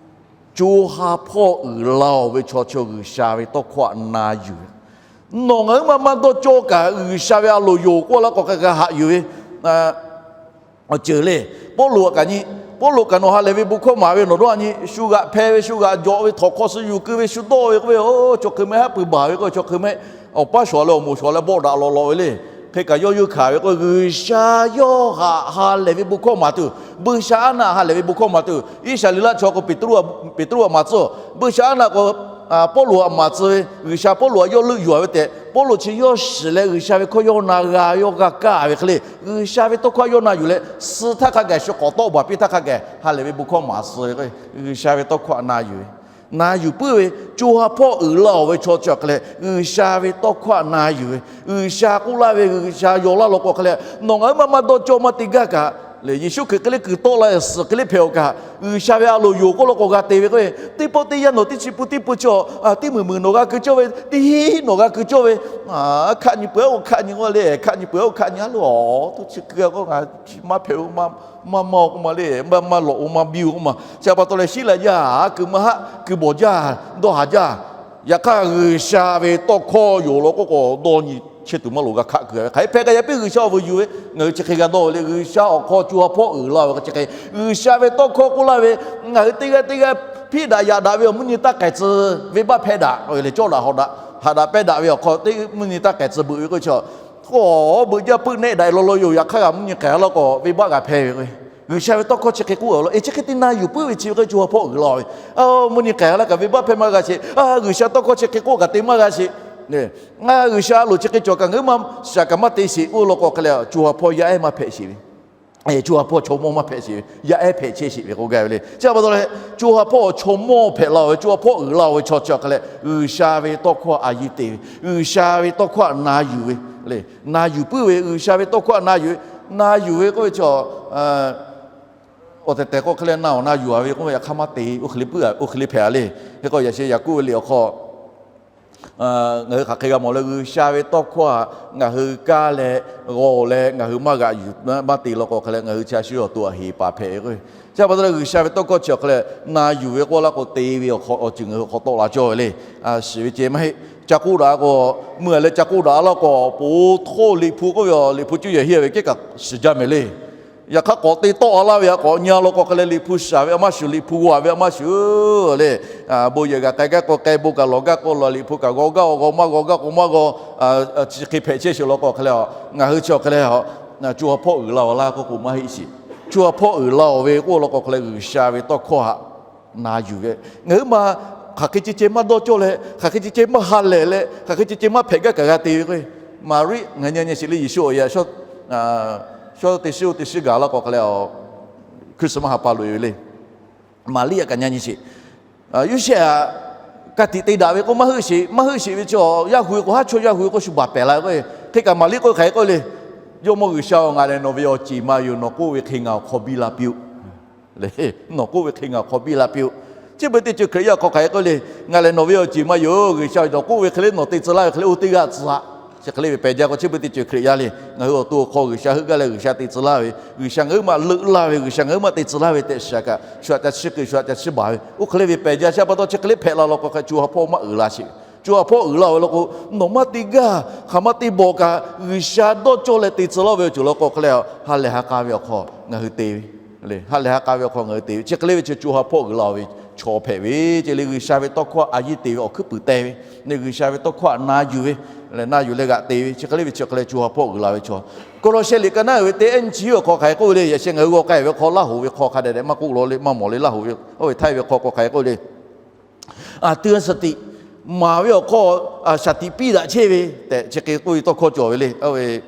Co ha hpawˇ uiˍ la-oˬ ve chaw chi G'uiˬsha ve tawˇ hkawˇ htaꞈ na yuˬ ve. Nawˬ ngaˬ huiˉ ma maˇ dawˇ cawˇ kaꞈ G'uiˬsha ve a loˍ yoˬ k'oˆ laˇ k'o hk'e g'a haꞈ yuˬ ve awˬ ceuˬ le. Pawˇluꞈ kaꞈ nyi, Pawˇluꞈ kaꞈ nawˬ ha lehˬ ve bon hkawˇ maˍ ve nawˬ dawˇ a nyi, shu g'aꞈ hpeh ve, shu g'aꞈ jawꞈ ve, htawnˍ hk'aw suh yuˬ keu ve, shu dawˇ ve k'oˆ ve, chaw hk'eun meh haˉ pui baˬ ve k'oˆ ve, chaw hk'eun meh awˬ paˉ shawˍ leh awˬ moˍ shawˍ leh bawˆ daꞈ lawꞈ lawꞈ ve le. Hk'e kaꞈ yawˇ yawˇ hkanˍ ve k'o, G'uiˬsha yawˇ htaꞈ ha lehˬ ve bon hkawˇ maˍ tuˬ, buiˇshaˆaˉnaˆ ha lehˬ ve bon hkawˇ maˍ tuˬ, Iˉsaˍreˍlaˆ chaw k'o Peˍtruˆ htaꞈ maˍ tcuh, buiˇshaˆaˉnaˆ k'o Pawˇluꞈ htaꞈ maˍ tcuh ve, G'uiˬsha Pawˇluꞈ htaꞈ yawˇ leuˆ yuˬ ve tehꞈ, Pawˇluꞈ chi yawˇ shiˍ leh G'uiˬsha ve hkawˇ yawˇ na g'a, yawˇ g'a kaˇ ve hk'e le. G'uiˬsha ve tawˇ hkawˇ yawˇ na yuˬ leh, suh htaˇ hk'a gaˬ shu k'awꞈ tawˆ baˬ piˇ htaˇ hk'a gaˬ ha lehˬ ve bon hkawˇ maˍ suh ve k'o, G'uiˬsha ve tawˇ hkawˇ htaꞈ na yuˬ ve, na yuˬ puiˉ ve, co ha hpawˇ uiˍ la-oˬ ve chaw chi awˬ hk'e leh G'uiˬsha ve tawˇ hkawˇ htaꞈ na yuˬ ve, G'uiˬsha k'oˆ laˇ ve G'uiˬsha yaw laˇ law k'o hk'e leh, nawˬ ngaˬ huiˉ ma maˇ dawˇ cawˇ maˇ te gaˇ kaꞈ le, Yeˍsuˆ Hkriꞈ hk'e le kuiˬ tawˆ la suhˍ hk'e le hpehꞈ-oˬ kaꞈ, G'uiˬsha ve a loˍ yoˬ k'oˆ law k'o g'a te ve k'o, teˇ pawˆ teˇ yanˇ nawˬ teˇ chi pun teˇ pun chi teˇ meunˍ meunˍ nawˬ g'a keu cawˇ ve, teˇ hinˉ nawˬ g'a keu cawˇ ve, hkaˆ nyi peuˬ-oˬ hkaˆ nyi k'oˆ le, hkaˆ nyi peuˬ-oˬ hkaˆ nyi a loˬ, tuˇ chi keu k'o ngaˬ maˇ hpehꞈ-oˬ, maˇ maˇ-oˬ k'oˆ ma le, maˇ maˇ lawꞈ-oˬ maˇ biˇ-oˬ k'oˆ ma. Chi pa taw leh shiˉ la jaˇ, a keu maˇ haˆ keu bawˬ jaˇ, dawˇ haˍ jaˇ. Yaꞈ hk'aˇ G'uiˬsha ve tawˇ hkawˇ yoˬ law k'oˆ k'o dawˇ nyi chehˇ tuˬ maˇ loˍ, g'a hkaˆ keu ve hk'aˬ hk'e hpehꞈ kaꞈ yaꞈ piˇ G'uiˬsha awˬ vuiˬ yuˬ ve, ngaˬ hui chi hk'e g'a dawˇ ve le. G'uiˬsha awˬ hk'aw co ha hpawˇ uiˍ la ve k'o chi hk'e, G'uiˬsha ve tawˇ hkawˇ k'oˆ laˇ ve, ngaˬ hui teˇ g'aˇ teˇ g'aˇ hpiˇ daꞈ yaꞈ daꞈ ve awˬ mvuhˇ nyi taˇ k'ehˬ tcuh venˇbaˆ hpehˇ daꞈ leh cawˇ daꞈ hawꞈ daꞈ, haꞈ daꞈ pehˇ daꞈ ve awˬ hk'aw teˇ mvuhˇ nyi taˇ k'ehˬ tcuh beuꞈ ve k'o chi, k'awꞈ beuꞈ jaˇ peuˆ nehˆ daꞈ law law yoˬ. Yaꞈ hk'aˇ g'a mvuhˇ nyi k'ehˬ laˇ k'o venˇbaˆ g'a hpehˇ ve k'o, G'uiˬsha ve tawˇ hkawˇ chi hk'e k'oˆ law, e chi hk'e te na yuˬ puiˉ ve chi ve k'o co ha hpawˇ uiˍ la ve. Mvuhˇ nyi k'ehˬ laˇ kaꞈ venˇbaˆ hpehˇ maˇ g'a sheˍ. G'uiˬsha tawˇ hkawˇ chi hk'e k'oˆ kaꞈ te maˇ g'a sheˍ. G'uiˬsha a loˍ chi hk'e cawˬ kaꞈ ngaˬ huiˉ ma shaˍ kaꞈ maˇ te sheˍ k'oˆ law k'o hk'e leh co ha hpawˇ yaˇ ehˉ maˇ hpehꞈ sheˍ ve. co ha hpawˇ chaw mawˇ maˇ hpehꞈ sheˍ ve, yaˇ ehˉ hpehꞈ chehˇ sheˍ ve k'oˆ gaˇ ve le. Chi pa taw leh, co ha hpawˇ chaw mawˇ hpehꞈ la-oˬ ve, co ha hpawˇ uiˍ la-oˬ ve chaw chi awˬ hk'a leh, G'uiˬsha ve tawˇ hkawˇ a yiˇ te ve, G'uiˬsha ve tawˇ hkawˇ htaꞈ na yuˬ ve le. Na yuˬ puiˉ ve, G'uiˬsha ve tawˇ hkawˇ htaꞈ na yuˬ ve. Na yuˬ ve k'oˆ ve chi, awˬ tehˬ tehˬ k'o hk'e leh na awˬ na yuˬ-a ve k'oˆ ve yaꞈ hk'aˇ maˇ te, oˇ hk'e le puiˉ-a, oˇ hk'e le hpehꞈ-a le. Hk'e k'o yaꞈ sheh Yaˍkoˆ ve liꞈ awˬ hk'aw ngaˬ hui hk'aˬ hk'e g'a mawˬ leh, G'uiˬsha ve tawˇ hkawˇ htaꞈ ngaˬ hui kaˇ leh g'aw leh ngaˬ hui maˇ g'aꞈ yuˬ maˇ te law k'o hk'a leh, ngaˬ hui chi a shu awˬ to aˬ heˍ paˍ hpehꞈ ve k'o, chi pa taw leh G'uiˬsha ve tawˇ hkawˇ chi awˬ hk'a leh na yuˬ ve k'oˆ laˇ k'o te ve awˬ hk'aw awˬ ceuˬ ngaˬ hui hk'aw tawˆ la cawˇ ve le. Shiˍ ve ceh maˇ heˆ. Ca k'oˆ daꞈ k'o, meuˇ a leh ca k'oˆ daꞈ laˇ k'o, po htoˇ Liꞈ hpu k'oˆ ve, Liꞈ hpu cuˇ yehˬ hiˇ ve kehˉ kaꞈ shiˍ jaˇ mehˍ le. Yaꞈ hk'aˇ k'awꞈ te tawˆ-a laˇ ve htaꞈ k'awꞈ nyi-a law k'o hk'a leh, Liꞈ hpu shiˍ ve a maˇ shuˍ, Liꞈ hpu g'aw ve a maˇ shuˍ le. Bon yehˬ kaꞈ k'ai gaˇ k'o k'ai, bon kaꞈ lawˬ gaˇ k'o lawˬ, Liꞈ hpu kaꞈ g'aw gaˇ k'o g'aw, maˇ g'aw gaˇ k'o maˇ g'aw, chi hk'e hpehꞈ chehˇ sheˍ law k'o hk'a leh, ngaˬ hui chi awˬ hk'a leh co ha hpawˇ uiˍ la-oˬ laˇ k'oˆ k'o maˇ heˆ sheˍ. Co ha hpawˇ uiˍ la-oˬ ve k'oˆ law k'o hk'a leh, G'uiˬsha ve tawˇ hkawˇ htaꞈ na yuˬ ve. Ngaˬ hui ma hk'aˬ hk'e ceh ceh maˇ dawˇ cawˇ leh, hk'aˬ hk'e ceh ceh maˇ ha lehˬ leh, hk'aˬ hk'e ceh ceh maˇ hpehꞈ gaˇ kaꞈ g'a te ve k'o, Maˍriˆ ngaˬ hui nyi nyi sheˍ le. Yeˍsuˆ awˬ yanˇ shawˉ teˇ shiˉ oˇ teˇ shiˉ gaˬ laˇ k'o hk'a leh, Christmas ha pa loꞈ-e ve le. Maˍriˆ a kaꞈ nyi nyi sheˍ. Yoˇsehꞈ htaꞈ ka tiꞈ te daꞈ ve k'o maˇ heuˆ sheˍ. Maˇ heuˆ sheˍ ve chi, yaˇ hui k'o haˉ chawˇ yaˇ hui k'o shu baˬ pehˍ la ve k'o, hk'e kaꞈ Maˍriˆ k'oˆ hk'aˬ hk'e k'oˆ le, Jawˇmawˇ G'uiˬsha-oˬ, ngaˬ lehˬ nawˬ ve awˬ ceˬ ma yoˬ. Nawˬ k'oˆ ve hk'e ngaˬ awˬ hk'aw biˇ la piˇ-oˆ. Nawˬ k'oˆ ve hk'e ngaˬ awˬ hk'aw biˇ la piˇ-oˆ. Chi beuꞈ teˇ ceuˬ Hkriꞈ yaˇ awˬ hk'aw hk'aˬ hk'e k'oˆ le, ngaˬ lehˬ nawˬ ve awˬ ceˬ ma yoˬ. G'uiˬsha nawˬ k'oˆ ve hk'e le nawˬ te tcuh laˇ ve hk'e le oˇ teˇ g'aˇ tcuh-a. Chi hk'e le ve pehˬ jaˇ k'o, chi beuꞈ teˇ ceuˬ Hkriꞈ yaˇ le. Ngaˬ hui awˬ to awˬ hk'aw G'uiˬsha heuˆ gaˇ leh G'uiˬsha te tcuh laˇ ve, G'uiˬsha ngaˬ hui maˇ leuˆ laˇ ve, G'uiˬsha ngaˬ hui maˇ te tcuh laˇ ve tehꞈ shiˍ kaꞈ, shu htaꞈ ca chiˇ keu, shu htaꞈ ca chiˇ baˬ ve, oˇ hk'e le ve pehˬ jaˇ. Chi pa taw chi hk'e le hpehꞈ la law k'o hk'a leh, co ha hpawˇ maˇ uiˍ la sheˍ. Co ha hpawˇ uiˍ la-oˬ ve law k'o, nawˬ maˇ te gaˇ, hk'aˬ maˇ te bawˬ kaꞈ, G'uiˬsha dawˇ cawˇ leh te tcuh laˇ ve awˬ ceuˬ law k'o hk'a leh, ha lehˬ ha k'a ve awˬ hk'aw ngaˬ hui te ve, ha lehˬ ha k'a ve awˬ hk'aw ngaˬ hui te ve, chi hk'e le ve chi co ha hpawˇ uiˍ la-oˬ ve chaw hpehꞈ ve ce le. G'uiˬsha ve tawˇ hkawˇ htaꞈ a yiˇ te ve awˬ hkuiˉ puiˍ te ve, G'uiˬsha ve tawˇ hkawˇ htaꞈ na yuˬ ve, na yuˬ leh g'aꞈ te ve, chi hk'e le ve chi hk'e leh co ha hpawˇ uiˍ la ve chaw. Kawˇlawˇsehˆ liꞈ ka naˉ uiˍ ve teˇ ehˉ nyi chi awˬ hk'aw hk'aˬ hk'e k'oˆ ve le. Yaꞈ sheh ngaˬ hui g'aw k'ai ve hk'aw Laˇ hoꞈ ve hk'aw hk'a dehꞈ dehꞈ maˇ k'oˆ law le, maˇ mawˬ le. Laˇ hoꞈ ve oˇ ve htaiˇ ve hk'aw k'o hk'aˬ hk'e k'oˆ le, เตือนสติ, maˍ ve awˬ hk'aw shaˍ tiꞈ piˇ daꞈ chehˇ ve tehꞈ chi hk'e k'oˆ ve tawˇ hkawˇ cawˬ ve le. Oˇ ve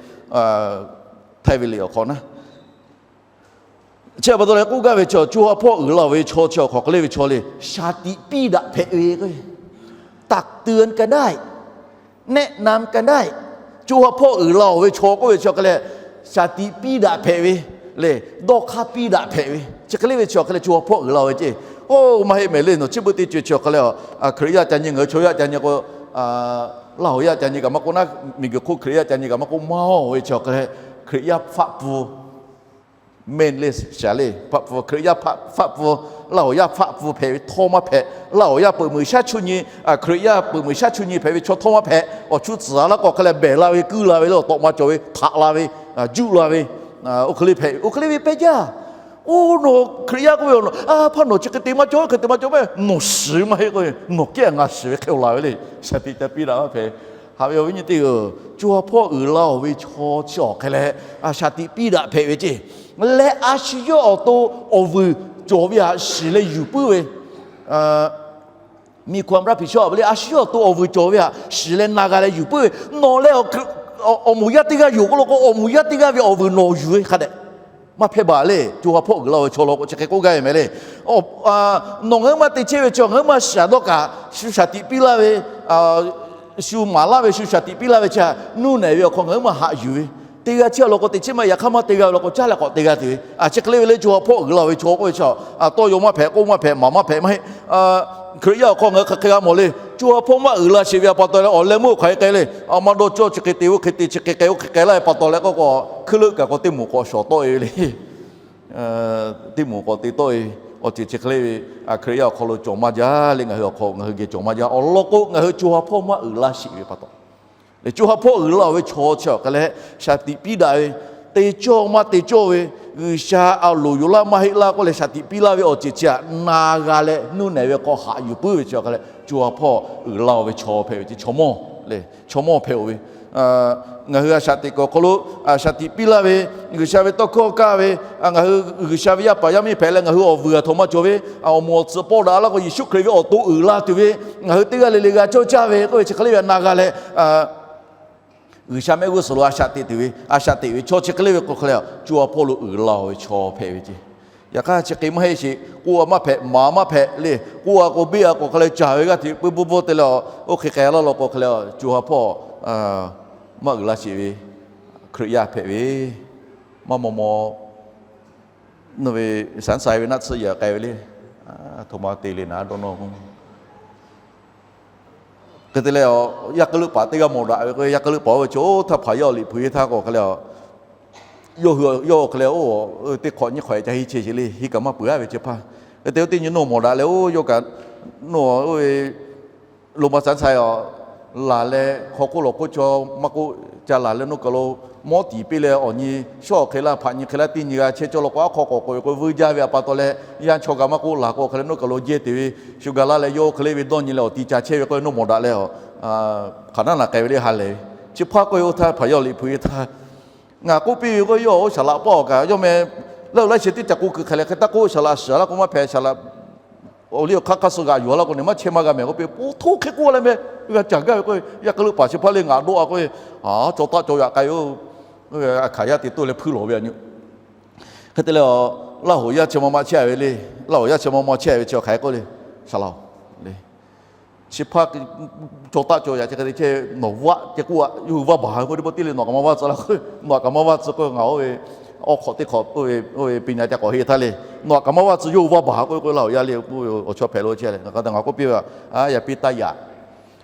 htaiˇ ve liꞈ awˬ hk'aw naˉ Chi pa taw leh k'oˆ gaˇ ve chaw, co ha hpawˇ uiˍ la-oˬ ve chaw chi awˬ hk'aw hk'e le ve chaw le, shaˍ tiꞈ piˇ daꞈ hpehꞈ ve k'o, ตักเตือนกันได้ แนะนำกันได้ co ha hpawˇ uiˍ la-oˬ ve chaw k'oˆ ve chi awˬ hk'e leh, shaˍ tiꞈ piˇ daꞈ hpehꞈ ve le, dawˇ hk'aˇ piˇ daꞈ hpehꞈ ve, chi hk'e le ve chi awˬ hk'e leh co ha hpawˇ uiˍ la-oˬ ve ce. Oˇ maˇ heˆ mehˍ le, nawˬ chi beuꞈ teˇ ceuˬ chi awˬ hk'e leh, Hkriꞈ yaˇ ca nyi, ngaˬ hui chaw yaˇ ca nyi k'o, Laˇ hoꞈ yaˇ ca nyi kaꞈ maˇ k'oˆ naˉ, miˬguiˬ hk'oˆ Hkriꞈ yaˇ ca nyi kaꞈ maˇ k'oˆ, maˇ-oˬ ve chi awˬ hk'e leh, Hkriꞈ yaˇ hpaˆ pfuh mehˇ le shaˍ le, hpaˆ pfuh, Hkriꞈ yaˇ hpaˆ pfuh, Laˇ hoꞈ yaˇ hpaˆ pfuh hpehꞈ ve htawˇ maˇ hpehꞈ. Laˇ hoꞈ yaˇ peuˬ meunˍ shaˉ chuˇ nyi, Hkriꞈ yaˇ peuˬ meunˍ shaˉ chuˇ nyi hpehꞈ ve chaw htawˇ maˇ hpehꞈ. Awˬ chu tcuhˍ laˇ k'o hk'e leh behˬ la ve, kuiˇ la ve le, awˬ tawꞈ ma cawˬ ve, htaꞈ la ve, juˆ la ve, oˇ hk'e le hpehꞈ ve, oˇ hk'e le ve pehˬ jaˇ. Oˇ nawˬ Hkriꞈ yaˇ k'oˆ ve awˬ nawˬ, a hpaˇ nawˬ chi hk'e te maˇ cawˬ, hk'e te maˇ cawˬ mehˍ, nawˬ shiˍ maˇ heˆ k'o, nawˬ kehˉ ngaˬ shiˍ ve hk'e-oˬ laˬ ve le. Shaˍ tiꞈ ca piˇ daꞈ maˇ hpehꞈ. Haꞈ ve awˬ viˉ nyi teˇ-oˬ, co ha hpawˇ uiˍ la-oˬ ve chaw chi awˬ hk'e leh, shaˍ tiꞈ piˇ daꞈ hpehꞈ ve ce. Leh a shu yawˇ awˬ to awˬ vuiˬ cawˬ ve htaꞈ shiˍ leh yuˬ puiˉ ve, miˬ hkawˇ รับผิดชอบ ve le, a shu yawˇ awˬ to awˬ vuiˬ cawˬ ve htaꞈ shiˍ leh na g'a leh yuˬ puiˉ ve, nawˬ leh awˬ moˍ yaˇ teˇ g'aˇ yoˬ k'oˆ law k'o, awˬ moˍ yaˇ teˇ g'aˇ ve awˬ vuiˬ nawˬ yuˬ ve hk'a dehꞈ maˇ hpehˇ baˬ le. Co ha hpawˇ uiˍ la-oˬ ve chaw law k'o chi hk'e k'oˆ gaˇ ve mehˍ le. Nawˬ ngaˬ hui maˇ te chehˇ ve chaw, ngaˬ hui maˇ shiˍ dawˇ kaꞈ, shu shaˍ tiꞈ piˇ laˇ ve, shu maˍ laˇ ve, shu shaˍ tiꞈ piˇ laˇ ve chi htaꞈ nuˇ nehˬ ve awˬ hk'aw ngaˬ hui maˇ haꞈ yuˬ ve, teˇ g'aˇ chehˇ law k'o teꞈ chehˇ maˇ, yaꞈ hk'aˇ maˇ te g'a ve law k'o caˉ leh k'awꞈ te g'a tuˬ ve, chi hk'e le ve le. Co ha hpawˇ uiˍ la-oˬ ve chaw k'oˆ ve chi, tawˇ yaw maˇ hpehꞈ, k'oˆ maˇ hpehꞈ, maˍ maˇ hpehꞈ maˇ heˆ. Hkriꞈ yaˇ awˬ hk'aw ngaˬ hui hk'aˬ hk'e g'a mawˬ le. Co ha hpawˇ maˇ uiˍ la sheˍ ve pa taw leh awˬ leh meuˇ hk'aˬ hk'e k'ai le, a maˇ dawˇ cawˇ chi hk'e te, oˇ hk'e te, chi hk'e k'ai oˇ hk'e k'ai laˇ ve pa taw leh k'oˆ k'o, hkuiˉ leuˆ kaꞈ k'o teˇ moˍ k'awꞈ shawˍ tawˆ-e ve le. Teˇ moˍ k'awꞈ te tawˆ-e. Awˬ ceuˬ chi hk'e le ve, Hkriꞈ yaˇ awˬ hk'aw lo cawˬ maˇ jaˇ le. Ngaˬ hui awˬ hk'aw ngaˬ hui geh cawˬ maˇ jaˇ. Awˬ lawn k'o ngaˬ hui co ha hpawˇ maˇ uiˍ la sheˍ ve pa taw, co ha hpawˇ uiˍ la-oˬ ve chaw chi awˬ hk'e leh shaˍ tiꞈ piˇ daꞈ ve, te cawˇ maˇ te cawˇ ve, G'uiˬsha a loˍ yoˬ laˇ maˇ heˆ laˇ k'oˆ leh shaˍ tiꞈ piˇ laˇ ve awˬ ceuˬ chi htaꞈ na g'a leh nuˇ nehˬ ve hk'aw haꞈ yuˬ puiˉ ve chi awˬ hk'e leh co ha hpawˇ uiˍ la-oˬ ve chaw hpehꞈ ve ce. Chaw mawˇ le, chaw mawˇ hpehꞈ-oˬ ve, ngaˬ hui a shaˍ tiꞈ kuiˬ awˬ hk'aw lo shaˍ tiꞈ piˇ laˇ ve, G'uiˬsha ve tawˇ hkawˇ kaˇ ve, ngaˬ hui G'uiˬsha ve yaˇ paˍ yaˇ miˇ hpehꞈ leh ngaˬ hui awˬ vuiˬ a htoꞈ ma cawˬ ve, awˬ moˍ awˬ tcuhꞈ pawˆ daꞈ laˇ k'o Yeˍsuˆ Hkriꞈ ve awˬ to uiˍ la tuˬ ve, ngaˬ hui teˇ g'aˇ le le g'a cawˇ caˇ ve k'oˆ ve chi hk'e le ve htaꞈ na g'a leh, G'uiˬsha mehˆ g'uˇ suhˍ lo a shaꞈ teꞈ tuˬ ve, a shaꞈ teꞈ ve chaw chi hk'e le ve k'o hk'e leh, co ha hpawˇ lo uiˍ la-oˬ ve chaw hpehꞈ ve ce. Yaꞈ hk'aˇ chi hk'e maˇ heˆ sheˍ, k'oˆ a maˇ hpehꞈ, maˍ maˇ hpehꞈ le, k'oˆ a k'o biˇ a k'o hk'e leh caˍ ve g'aˇ hteꞈ pui bvuhˇ bvuhˇ te leh, oˇ hk'e k'ai laˇ law k'o hk'e leh, co ha hpawˇ maˇ uiˍ la sheˍ ve, Hkriꞈ yaˇ hpehꞈ ve, maˇ maw maw ve, saˍ saˍ ve naˆ tsuhˇ yaꞈ k'ai ve le, htoꞈ ma te le naˍ dawˇ nawˇ k'o. Hk'e te leh, yaˇ hk'e leuˆ paˍ teˇ g'aˇ mawˬ daꞈ ve k'o, yaˇ hk'e leuˆ paˍ oˇ ve chaw oˇ htaˇ hpaˍ yaˇ awˬ liꞈ hpui ve htaˇ k'o hk'e leh, yawˇ hui yawˇ hk'e leh oˇ teˇ hk'awꞈ nyiˇ hk'awꞈ ca hiˇ chehˇ sheˍ le, hiˇ kaꞈ maˇ peuˬ-a ve chi hpaˇ. Hk'e te oˇ teˇ nyi nawˬ mawˬ daꞈ leh, oˇ yawˇ kaꞈ nawˬ oˇ ve lo ma saˍ saˍ a laˬ leh hk'aw hk'oˆ lawˬ hk'oˆ chaw maˇ k'oˆ, ca laˬ leh nawˬ kaˬ lo mawˇ tiˍ piˇ leh awˬ nyi shawˉ awˬ hk'e laˇ hpaꞈ nyi hk'e laˇ teˇ nyi g'a chehˇ cawˇ law k'o, aˉ hk'aw k'awꞈ k'oꞈ e k'o vuiˇ jaˇ ve a pa taw leh, yaˇ chaw kaꞈ maˇ k'oˆ laˬ k'o hk'e leh nawˬ kaˬ lo jehˇ te ve, shu gaˬ laˇ leh yawˇ hk'e le ve dawˇ nyi leh awˬ ti ca chehˇ ve k'o nawˬ mawˬ daꞈ leh, hk'aˬ naˉ naˬ k'ai ve le ha lehˬ ve. Chi hpaˇ k'oˆ ve oˇ htaˇ hpaˍ yaˇ awˬ liꞈ hpui ve htaˇ, ngaˬ k'oˆ piˇ ve k'o yawˇ oˇ shaˍ laꞈ paˇ awˬ kaꞈ yawˇ meh, laˇ hu laˇ sheh teˇ ca k'oˆ kuiˬ hk'e leh hk'e taˇ k'oˆ, shaˍ laꞈ shiˍ laˇ k'o maˇ hpehꞈ, shaˍ laꞈ awˬ liˇ awˬ hk'aˇ hk'aˇ suh g'aꞈ yuˬ laˇ k'o ne maˇ chehˇ maˇ g'a mehˍ k'oˆ piˇ, oˇ htoˇ hk'e k'oˆ leh meh, g'a caˍ gaˇ ve k'o, yaˇ hk'e leuˆ paˍ chi hpaˇ le ngaˬ dawˇ a k'o, a caw taˆ caw yaꞈ k'ai yoˬ. Aˬ hkaˍ yaˇ te toˇ leh hpuiˇ lawˬ ve a nyi. Hk'e te leh, Laˇ hoꞈ yaˇ chi ma ma chehˇ ve le. Laˇ hoꞈ yaˇ chi ma ma chehˇ ve chi hk'aˬ hk'e k'oˆ le, shaˍ laꞈ le, chi hpaˇ caw taˆ caw yaꞈ chi hk'e te chehˇ ve, nawˬ vaˆ ceh k'oˆ a, yawˇ hui vaˇ baˬ ve k'oˆ teˇ pawˆ tiˉ le, nawˬ kaꞈ maˇ vaˇ tcuh laˇ k'o, nawˬ aꞈ kaꞈ maˇ vaˇ tcuh k'o ngaˬ oˇ ve awˉ hk'awꞈ teˇ hk'awꞈ oˇ ve piˇ nyi ca k'awꞈ heˆ htaˇ le, nawˬ aꞈ kaꞈ maˇ vaˇ tcuh, yawˇ hui vaˇ baˬ k'oˆ ve k'o, Laˇ hoꞈ yaˇ le k'oˆ ve awˬ chawˇ hpehꞈ lo chehˇ leh, ngaˬ hk'aˬ htaˇ ngaˬ k'oˆ piˇ ve, a yaꞈ piˇ taˇ yaꞈ.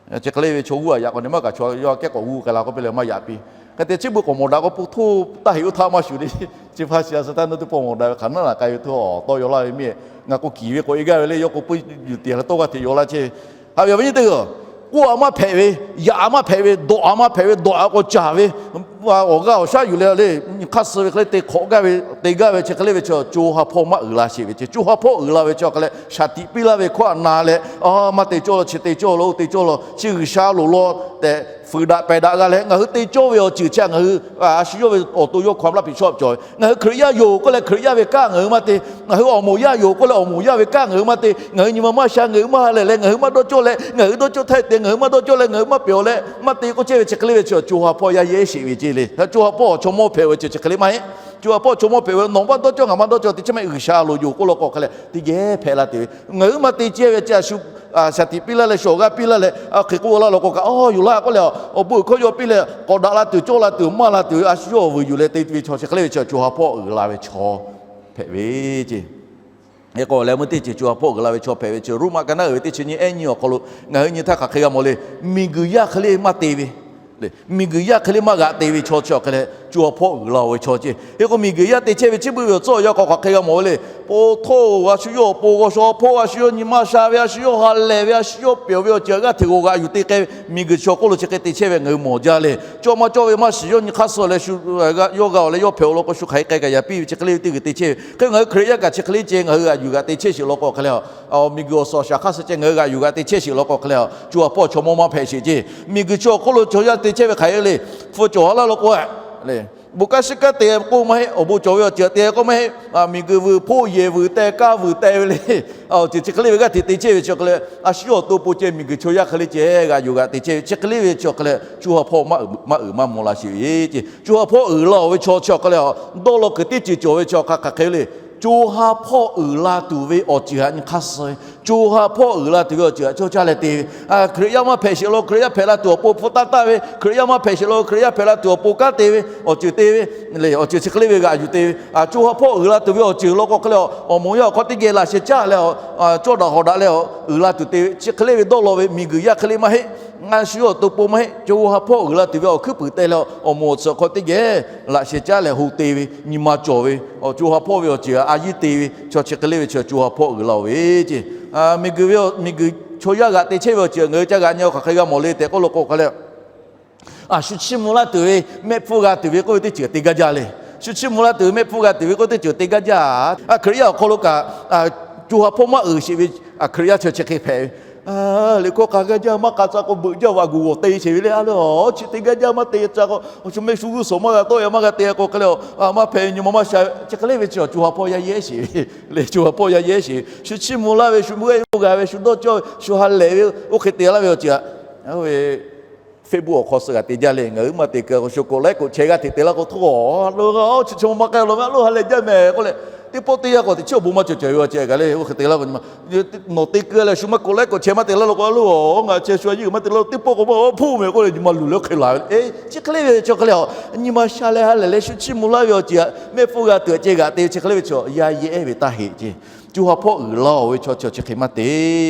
Chi hk'e le ve chaw g'uˇ a yaꞈ k'awꞈ ne maˇ kaꞈ chaw yawˇ kehˉ k'awꞈ g'uˇ k'ai la k'oˆ piˇ leh maˇ yaꞈ piˇ. Hk'e te chi beuꞈ k'awꞈ mawˬ daꞈ k'o, po htoˇ taˇ heꞈ oˇ htaˇ maˇ shuˍ le. Chi hpaˇ shi a suh htaˇ nawˬ teˇ pawˆ mawˬ daꞈ ve hk'aˬ naˉ naˬ k'ai ve htawˇ tawˇ yaw laˇ ve mehˆ. Ngaˬ k'o kiˍ ve k'awꞈ e gaˇ ve le, yawˇ k'o puiˉ yuˬ tiˍ leh tawˇ g'aˇ hteꞈ yaw laˇ chehˇ ve. Haꞈ ve awˬ viˉ nyi teˇ hpaˍ-oˬ, k'oˆ a maˇ hpehꞈ ve, yaꞈ a maˇ hpehꞈ ve, dawꞈ a maˇ hpehꞈ ve, dawꞈ a k'awꞈ caˍ ve, awˬ g'aˇ awˬ shaˉ yuˬ leh le, hk'aˇ suh ve hk'e le te hk'awꞈ gaˇ ve, te gaˇ ve chi hk'e le ve chi, co ha hpawˇ maˇ uiˍ la sheˍ ve chi, co ha hpawˇ uiˍ la ve chi hk'e leh shaˍ tiꞈ piˇ laˇ ve hkawˇ a na leh, maˇ te cawˇ law, chi te cawˇ law, oˇ te cawˇ law, chi G'uiˬsha loˍ law tehꞈ fuiˍ daꞈ pehˬ daꞈ g'a leh, ngaˬ hui te cawˇ ve awˬ ceuˬ chi ngaˬ hui a shu yawˇ ve awˬ to yawˇ hkawˇ laˇ piˍ shawˆ cawˬ ve. Ngaˬ hui Hkriꞈ yaˇ yoˬ k'oˆ leh Hkriꞈ yaˇ ve kanˉ ngaˬ hui maˇ te. Ngaˬ hui awˬ moˍ yaˇ yoˬ k'oˆ leh awˬ moˍ yaˇ ve kanˉ ngaˬ hui maˇ te. Ngaˬ hui nyi ma maˇ sha, ngaˬ hui maˇ ha lehˬ leh, ngaˬ hui maˇ dawˇ cawˇ leh, ngaˬ hui maˇ dawˇ cawˇ leh, ngaˬ hui maˇ pehˬ awˬ leh maˇ te k'oˆ chehˇ ve chi hk'e le ve chi, co ha hpawˇ yaˇ yehˉ sheˍ ve ce le. Co ha hpawˇ chaw mawˇ hpehꞈ ve chi chi hk'e le maˇ heˆ. Co ha hpawˇ chaw mawˇ hpehꞈ ve nawˬ maˇ dawˇ cawˇ ngaˬ maˇ dawˇ cawˇ te chehˇ mehˆ, G'uiˬsha loˍ yoˬ k'oˆ law k'o hk'e leh teˇ geh hpehꞈ la tuˬ ve. Ngaˬ hui maˇ te chehˇ ve chi a shu shaˍ tiꞈ piˇ laˇ leh, shawˍ g'aˇ piˇ laˇ leh, a hk'e k'oˆ laˇ law k'o kaꞈ, a yoˬ laˇ k'oˆ leh, awˬ bon hkawˇ yaw piˇ leh, k'awꞈ daꞈ la tuˬ, cawˇ la tuˬ, maˇ la tuˬ, a shu yawˇ awˬ vuiˬ yuˬ leh te ve chaw chi hk'e le ve chi, co ha hpawˇ uiˍ la ve chaw hpehꞈ ve ce. Hk'e k'o leh meuˇ teˇ ceuˬ co ha hpawˇ uiˍ la ve chaw hpehꞈ ve chi, Roˉmaꞈ ka naˉ uiˍ ve teˇ chi nyiˇ ehˉ nyiˇ awˬ hk'aw lo ngaˬ hui nyi htaˇ hk'aˬ hk'e g'a mawˬ le. Miˬguiˬ yaˇ hk'e le maˇ te ve, miˬguiˬ yaˇ hk'e le maˇ g'aꞈ te ve chaw chi awˬ hk'e leh co ha hpawˇ uiˍ la-oˬ ve chaw ce. Hk'e k'o miˬguiˬ yaˇ te chehˇ ve chi beuꞈ ve awˬ tcuhˉ awˬ yanˇ hk'aw hk'aˬ hk'e g'a mawˬ ve le. Po htoˇ a shu yawˇ awˬ pon g'aw shaw hpawˇ, a shu yawˇ nyi ma sha ve, a shu yawˇ ha lehˬ ve, a shu yawˇ pehˬ ve awˬ ceuˬ g'aˇ hteꞈ g'awˬ g'aꞈ yuˬ te k'ai ve miˬguiˬ chi awˬ hk'oˆ lo chi hk'e te chehˇ ve ngaˬ hui mawˬ jaˇ le. Cawˇ maˇ cawˇ ve maˇ shiˍ, yawˇ nyi hk'aˇ suh leh shu, yawˇ g'a-oˬ leh yawˇ hpehꞈ-oˬ law k'o shu hk'aˬ hk'e k'ai kaꞈ yaꞈ piˇ ve chi hk'e le ve teˇ g'uiˬ te chehˇ ve. Hk'e ngaˬ hui Hkriꞈ yaˇ kaꞈ chi hk'e le ce, ngaˬ hui g'aꞈ yuˬ g'aꞈ te chehˇ sheˍ law k'o hk'e leh, miˬguiˬ awˬ suhˍ awˬ shaˍ hk'aˇ suh ceh ngaˬ hui g'aꞈ yuˬ g'aꞈ te chehˇ sheˍ law k'o hk'e leh, co ha hpawˇ chaw mawˇ maˇ hpehꞈ sheˍ ce. Miˬguiˬ chi awˬ hk'oˆ lo chaw yaˇ te chehˇ ve hk'aˬ hk'e le. Hpu cawˬ a laˇ law k'o, bon kanˉ shiˉ kanˉ te k'oˆ maˇ heˆ, awˬ bon cawˬ ve awˬ ceuˬ te k'oˆ maˇ heˆ. Miˬguiˬ vuiˬ hpoˆ yehˬ vuiˬ teh, kaˇ vuiˬ teh ve le. Awˬ ceuˬ chi hk'e le ve g'aˇ hteꞈ te chehˇ ve chi hk'e leh, a shu yawˇ awˬ to po ceh miˬguiˬ chaw yaˇ hk'e le ceh g'aꞈ yuˬ g'aꞈ te chehˇ ve chi hk'e le ve chi hk'e leh, co ha hpawˇ maˇ uiˍ maˇ maˇ maw la sheˍ ve ce. Co ha hpawˇ uiˍ la-oˬ ve chaw chi hk'e leh, dawˇ law kuiˬ teˇ ceuˬ cawˬ ve chi hk'aˬ hk'aˬ hk'e le. Co ha hpawˇ uiˍ la tuˬ ve awˬ ceuˬ htaꞈ nyi hk'aˇ suh ve, co ha hpawˇ uiˍ la tuˬ ve awˬ ceuˬ htaꞈ cawˇ caˇ leh te ve. Hkriꞈ yaˇ maˇ hpehꞈ sheˍ law, Hkriꞈ yaˇ hpehꞈ la tuˬ awˬ pon hpu taˇ taˇ ve, Hkriꞈ yaˇ maˇ hpehꞈ sheˍ law, Hkriꞈ yaˇ hpehꞈ la tuˬ awˬ pon kanˉ te ve, awˬ ceuˬ te ve le, awˬ ceuˬ chi hk'e le ve g'aꞈ yuˬ te ve. Co ha hpawˇ uiˍ la tuˬ ve awˬ ceuˬ law k'o hk'e leh, awˬ moˍ yaˇ awˬ hk'aw teˇ geh laꞈ sheh caˇ leh, cawˇ daꞈ hawˍ daꞈ leh, uiˍ la tuˬ te ve chi hk'e le ve dawˇ law ve miˬguiˬ yaˇ hk'e le maˇ heˆ. Ngaˬ shu yawˇ awˬ to po maˇ heˆ. Co ha hpawˇ uiˍ la tuˬ ve awˬ hkuiˉ puiˍ te leh, awˬ moˍ awˬ tsuhꞈ hk'aw teˇ geh laꞈ sheh caˇ leh ho te ve, nyi ma cawˬ ve, awˬ co ha hpawˇ ve awˬ ceuˬ a yiˇ te ve chaw chi hk'e le ve chi co ha hpawˇ uiˍ la-oˬ ve ce. Miˬguiˬ ve, miˬguiˬ chaw yaˇ g'aꞈ te chehˇ ve awˬ ceuˬ ngaˬ hui ca g'aꞈ nyi-a hk'aˬ hk'e g'a mawˬ le tehꞈ k'oˆ law k'o hk'e leh, a shu chiˇ mvuh laˇ tuˬ ve mehˆ hpfuhˇ g'a tuˬ ve k'oˆ ve teˇ ceuˬ te gaˇ jaˇ le. Shu chiˇ mvuh laˇ tuˬ ve mehˆ hpfuhˇ g'a tuˬ ve k'oˆ teˇ ceuˬ te gaˇ jaˇ. Hkriꞈ yaˇ awˬ hk'aw lo kaꞈ, co ha hpawˇ maˇ uiˍ sheˍ ve Hkriꞈ yaˇ chi chi hk'e hpehꞈ ve. Liꞈ hkawˇ k'a gaˇ jaˇ maˇ k'a ca k'o beuꞈ jaˇ vaꞈ gu g'awˬ te sheˍ ve le. A le, chi te gaˇ jaˇ maˇ te ca k'o, shu mehˆ shu g'uˇ suhˍ maˇ g'a tawˆ e maˇ g'a te k'o hk'e leh, maˇ hpehꞈ ve nyi ma maˇ sha ve chi hk'e le ve chi co ha hpawˇ yaˇ yehˉ sheˍ ve le. Co ha hpawˇ yaˇ yehˉ sheˍ ve, shu chiˇ mvuh laˇ ve, shu meuˇ g'a ve, shu dawˇ cawˇ ve, shu ha lehˬ ve, oˇ hk'e te laˇ ve awˬ ceuˬ a ve Facebook awˬ hk'aw suh g'a te jaˇ le. Ngaˬ hui maˇ te keu k'o, shu k'oˆ laiˉ k'oˆ chehˇ g'aˇ hteꞈ te laˇ k'o, htawˇ a lo chi chi ma ma k'ai law ma lo ha lehˬ jaˇ mehˍ k'oˆ leh, teˇ pawˆ teˇ yanˇ k'awꞈ teꞈ chiˉ awˬ bon maˇ cawˬ cawˬ ve awˬ ceh gaˬ le. Oˇ hk'e te laˇ k'o, nyi ma nawˬ te keu leh shu maˇ k'oˆ laiˉ k'oˆ chehˇ maˇ te laˇ law k'o, a lo ngaˬ chehˇ shu a yinˉ maˇ te laˇ, teˇ pawˆ k'o maˇ hpuˇ mehˍ k'oˆ leh, nyi ma luˬ leh hk'e laˬ ve. Chi hk'e le ve chi hk'e le a, nyi ma sha leh ha lehˬ leh shu chiˇ mvuh laˇ ve awˬ ceh, mehˆ hpfuhˇ g'a tuˬ ceh g'aꞈ te ve chi hk'e le ve chaw yaˇ yeˇ ehˉ ve taˇ heꞈ ce. Co ha hpawˇ uiˍ la-oˬ ve chaw chi chi hk'e maˇ te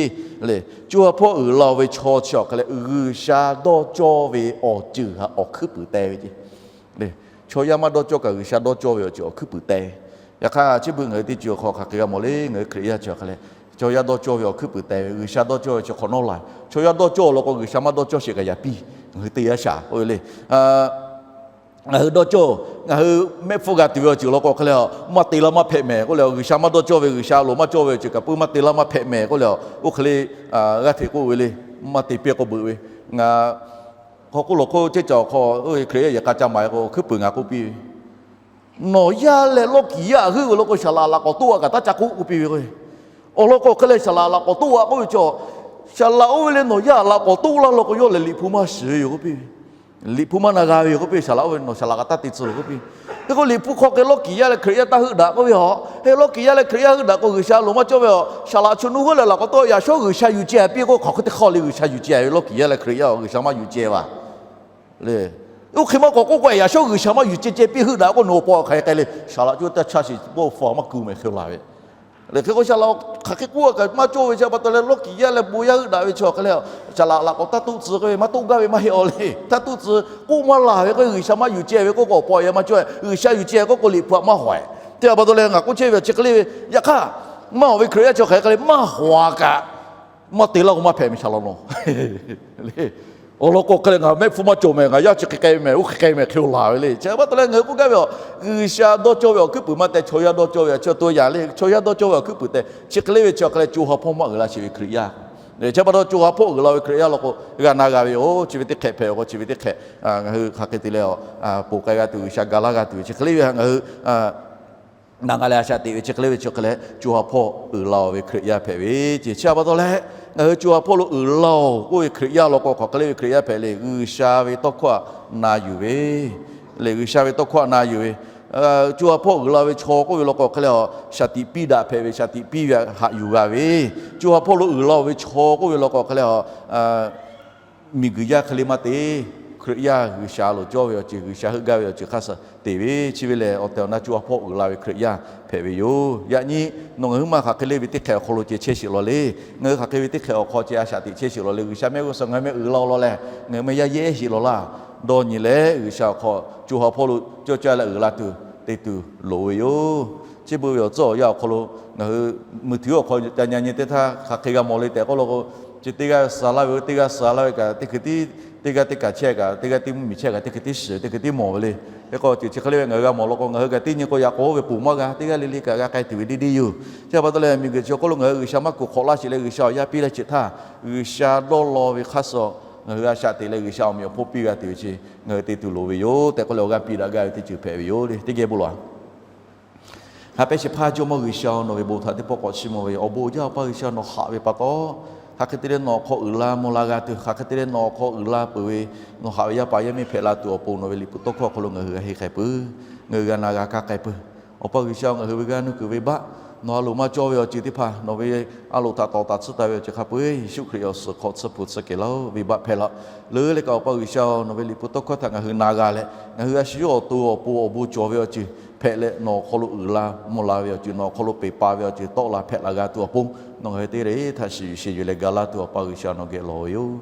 le. Co ha hpawˇ uiˍ la-oˬ ve chaw chi awˬ hk'e leh G'uiˬsha dawˇ cawˇ ve awˬ ceuˬ htaꞈ awˬ hkuiˉ puiˍ teh ve ce. Chaw yaˇ maˇ dawˇ cawˇ kaꞈ G'uiˬsha dawˇ cawˇ ve awˬ ceuˬ awˬ hkuiˉ puiˍ teh. Yaꞈ hk'aˇ, chi beuꞈ ngaˬ hui teˇ ceuˬ awˬ hk'aw hk'aˬ hk'e g'a mawˬ le, ngaˬ hui Hkriꞈ yaˇ chi awˬ hk'e leh, chaw yaˇ dawˇ cawˇ ve awˬ hkuiˉ puiˍ teh ve, G'uiˬsha dawˇ cawˇ ve chi hk'awꞈ nawˉ la. Chaw yaˇ dawˇ cawˇ law k'o, G'uiˬsha maˇ dawˇ cawˇ sheˍ kaꞈ yaꞈ piˇ. Ngaˬ hui teˇ yanˇ shaˍ k'oˆ ve le. Ngaˬ hui dawˇ cawˇ, ngaˬ hui mehˆ hpfuhˇ g'a tuˬ ve awˬ ceuˬ law k'o hk'e le, maˇ te laˇ maˇ hpehꞈ mehˍ k'oˆ le, G'uiˬsha maˇ dawˇ cawˇ ve, G'uiˬsha loˍ maˇ cawˇ ve awˬ ceuˬ kaꞈ puiˉ maˇ te laˇ maˇ hpehꞈ mehˍ k'oˆ le. Oˇ hk'e le g'aˇ hteꞈ k'oˆ ve le. Maˇ te piˇ k'o beuꞈ ve, ngaˬ hk'aw k'oˆ lawˬ hk'oˆ cehˇ caˬ awˬ hk'aw, oˇ ve Hkriꞈ yaˇ yehˬ k'a ca maˍ k'o, hkuiˉ puiˍ ngaˬ k'oˆ piˇ ve, nawˬ yaˇ leh lawˇ kiˍ yaˇ htaꞈ heuˆ ve law k'o, saˍ laꞈ laꞈ k'awꞈ toˆ a kaꞈ taˇ ca k'oˆ k'oˆ piˇ ve k'o, awˬ lawn k'o hk'e leh saˍ laꞈ laꞈ k'awꞈ toˆ a k'oˆ ve chaw, saˍ laꞈ oˇ ve leh nawˬ yaˇ laꞈ k'awꞈ toˆ laˇ law k'o, yawˇ lehˬ Liꞈ hpu maˇ shiˍ ve yoˬ k'oˆ piˇ ve. Liꞈ hpu maˇ na g'a ve yoˬ k'oˆ piˇ ve, saˍ laꞈ oˇ ve nawˬ saˍ laꞈ kaꞈ taˇ te tcuh loˬ k'oˆ piˇ ve. Hk'e k'o Liꞈ hpu hk'aw hk'e lawˇ kiˍ yaˇ leh Hkriꞈ yaˇ taˇ heuˆ daꞈ k'oˆ ve a. Hk'e lawˇ kiˍ yaˇ leh Hkriꞈ yaˇ heuˆ daꞈ k'o G'uiˬsha loˍ maˇ cawˇ ve a. Saˍ laꞈ chu nuˇ heuˆ leh laꞈ k'awꞈ toˆ, yaꞈ shawˉ G'uiˬsha yuˬ ceh a piˇ k'o, hk'aˬ hk'e te hk'aw le G'uiˬsha yuˬ ceh ve lawˇ kiˍ yaˇ leh Hkriꞈ yaˇ G'uiˬsha maˇ yuˬ ceh va le. Oˇ hk'e maˇ k'awꞈ k'oˆ k'o, yaꞈ shawˉ G'uiˬsha maˇ yuˬ ceh ceh piˇ heuˆ daꞈ k'o, nawˬ paw hk'aˬ hk'e k'ai le, saˍ laꞈ cuˇ taˇ chaˇ shiˍ paw hpu maˇ ku mehˍ hk'e laˬ ve. Leh hk'e k'o saˍ laꞈ hk'aˬ hk'e k'oˆ kaꞈ maˇ cawˇ ve chi pa taw leh, lawˇ kiˍ yaˇ leh bon yaˇ heuˆ daꞈ ve chaw hk'e leh, saˍ laꞈ laꞈ k'awꞈ taˇ toˆ tcuh k'oˆ ve, maˇ toˆ gaˇ ve maˇ heˆ a le. Taˇ toˆ tcuh k'oˆ maˇ laˬ ve k'o, G'uiˬsha maˇ yuˬ ceh ve k'oˆ k'o, paw yaˇ maˇ cawˇ. G'uiˬsha yuˬ ceh k'oˆ k'o, Liꞈ hpu htaꞈ maˇ haw e. Te a pa taw leh ngaˬ k'oˆ chehˇ ve chi hk'e le ve, yaꞈ hk'aˇ maˇ haw ve Hkriꞈ yaˇ chi hk'e hk'e le maˇ haw a kaꞈ, maˇ te laˇ k'o maˇ hpehꞈ mehˍ saˍ laꞈ nawˬ. Awˬ lawn k'o hk'e leh ngaˬ mehˆ hpfuhˇ maˇ cawˬ mehˍ, ngaˬ yaˇ chi hk'e k'ai ve mehˍ, oˇ hk'e k'ai mehˍ hk'e laˬ ve le. Chi pa taw leh ngaˬ hui k'oˆ gaˇ ve a, G'uiˬsha dawˇ cawˇ ve awˬ hkuiˉ puiˍ maˇ teh, chaw yaˇ dawˇ cawˇ ve a chi to yaꞈ le. Chaw yaˇ dawˇ cawˇ ve awˬ hkuiˉ puiˍ teh chi hk'e le ve chi hk'e leh co ha hpawˇ maˇ uiˍ la sheˍ ve Hkriꞈ yaˇ. Chi pa taw co ha hpawˇ uiˍ la ve Hkriꞈ yaˇ law k'o, g'a na g'a ve yoˬ. Chi ve teˇ hk'ehꞈ hpehꞈ k'o, chi ve teˇ hk'ehꞈ ngaˬ hui hk'aˬ hk'e te leh a, ponˬ k'ai g'a tuˬ, G'uiˬsha ga laˇ g'a tuˬ ve chi hk'e le ve ngaˬ hui na g'a leh a shaꞈ teꞈ ve chi hk'e le ve chi hk'e leh co ha hpawˇ uiˍ la-oˬ ve Hkriꞈ yaˇ hpehꞈ ve ce. Chi pa taw leh, ngaˬ hui co ha hpawˇ lo uiˍ la-oˬ k'oˆ ve Hkriꞈ yaˇ law k'o, hk'aˬ hk'e le ve Hkriꞈ yaˇ hpehꞈ le, G'uiˬsha ve tawˇ hkawˇ htaꞈ na yuˬ ve, lehˬ G'uiˬsha ve tawˇ hkawˇ htaꞈ na yuˬ ve, co ha hpawˇ uiˍ la ve chaw k'oˆ ve law k'o hk'e leh a, shaˍ tiꞈ piˇ daꞈ hpehꞈ ve, shaˍ tiꞈ piˇ ve haꞈ yuˬ g'a ve, co ha hpawˇ lo uiˍ la-oˬ ve chaw k'oˆ ve law k'o hk'e leh a, miˬguiˬ yaˇ hk'e le maˇ te, Hkriꞈ yaˇ G'uiˬsha loˍ cawˇ ve awˬ ceuˬ, G'uiˬsha heuˆ gaˇ ve awˬ ceuˬ hk'a suh te ve. Chi ve lehˬ, awˬ tehˬ awˬ na co ha hpawˇ uiˍ la ve Hkriꞈ yaˇ hpehꞈ ve yoˬ. Yaꞈ nyi nawˬ ngaˬ huiˉ ma hk'aˬ hk'e le ve teˇ hk'ehꞈ awˬ hk'aw lo ceh chehˇ sheˍ law le. Ngaˬ hui hk'aˬ hk'e ve teˇ hk'ehꞈ awˬ hk'aw ceh a shaꞈ teꞈ chehˇ sheˍ law le. G'uiˬsha mehˆ g'uˇ suhˍ ngaˬ hui mehˆ uiˍ la-oˬ law leh, ngaˬ hui mehˆ yaˇ yeˇ sheˍ law laˇ. Dawˇ nyi leh G'uiˬsha awˬ hk'aw co ha hpawˇ lo cawˇ caˇ leh uiˍ la tuˬ te tuˬ loˍ ve yoˬ. Chi beuꞈ ve awˬ tcuhˉ awˬ yanˇ awˬ hk'aw lo ngaˬ hui mui htuiˉ awˬ hk'aw ca nyi nyi teˇ htaˇ hk'aˬ hk'e g'a mawˬ le tehꞈ k'oˆ law k'o, chi teˇ g'aˇ suh laˇ ve, teˇ g'aˇ suh laˇ ve kaꞈ teˇ hkui tiˉ, teˇ g'aˇ teˇ kaꞈ chehˇ kaꞈ, teˇ g'aˇ teˇ mvuhˇmiˬ chehˇ kaꞈ teˇ hkui tiˉ shiˍ, teˇ hkui tiˉ mawˬ ve le. Hk'e k'o ceuˬ chi hk'e le ve ngaˬ hui g'a mawˬ law k'o, ngaˬ hui kaꞈ teˇ nyi k'o yaꞈ k'aw ve ponˬ maˇ g'a, teˇ g'aˇ le le kaꞈ g'a k'ai tuˬ ve deˇ deˇ yoˬ. Chi pa taw leh miˬguiˬ chi hk'oˆ lo ngaˬ hui G'uiˬsha maˇ kuˬ hk'awꞈ laˇ sheˍ leh G'uiˬsha awˬ yaˇ piˇ laˇ sheˍ htaˇ, G'uiˬsha dawˇ law ve hk'aˇ suh ngaˬ hui a shaꞈ teꞈ leh G'uiˬsha awˬ meꞈ awˬ hponˇ piˇ g'a tuˬ ve chi ngaˬ hui te tuˬ loˍ ve yoˬ tehꞈ k'oˆ leh awˬ g'aˇ piˇ daꞈ gaˇ ve teˇ ceuˬ hpehꞈ ve yoˬ le. Teˇ geh bon lawˬ-a. Ha pehˇ shehˍ hpaˇ Jawˇmawˇ G'uiˬsha-oˬ, nawˬ ve bon htaꞈ teˇ pawˆ k'awꞈ chiˇ mvuh ve yoˬ. Awˬ bon uiˍ jaˇ Awˬ pa G'uiˬsha nawˬ haꞈ ve pa taw, hk'aˬ hk'e te leh nawˬ awˬ hk'aw uiˍ la mvuh la g'a tuˬ, hk'aˬ hk'e te leh nawˬ awˬ hk'aw uiˍ la peuˬ ve, nawˬ haꞈ ve yaˇ paˍ yaˇ miˇ hpehꞈ la tuˬ awˬ pon nawˬ ve Liꞈ hpu tawˇ hkawˇ awˬ hk'aw lo ngaˬ hui g'a henˇ k'ai peuˬ. Ngaˬ hui g'a na g'a kaˇ k'ai peuˬ. Awˬ pa G'uiˬsha-oˬ, ngaˬ hui ve g'aˇ nuˇ kuiˬ venˇbaˆ nawˬ a loˍ maˇ cawˇ ve awˬ ceuˬ teˇ hpaˍ, nawˬ ve a loˍ htaꞈ tawˍ taˍ tsuhˇ taˍ ve awˬ ceuˬ hk'a peu-eˬ Yeˍsuˆ Hkriꞈ awˬ suhˍ hk'aw tsuhˇ hpu tsuhˇ kehˬ laˇ-oˆ. Venˇbaˆ hpehˇ laˇ-oˆ. Leuˉ leh kaꞈ Awˬ pa G'uiˬsha-oˬ, nawˬ ve Liꞈ hpu tawˇ hkawˇ htaꞈ ngaˬ hui na g'a leh, ngaˬ hui a shu yawˇ awˬ to awˬ pon awˬ bon cawˬ ve awˬ ceuˬ hpehꞈ leh nawˬ awˬ hk'aw lo uiˍ la mvuh la ve awˬ ceuˬ, nawˬ awˬ hk'aw lo peˬ pa ve awˬ ceuˬ tawˆ la hpehꞈ la g'a tuˬ awˬ pon, nawˬ ngaˬ hui teˇ g'aˇ le htaꞈ shiˍ yuˬ sheˍ yuˬ leh ga laˇ tuˬ Awˬ pa G'uiˬsha nawˬ geh lawˬ ve yoˬ.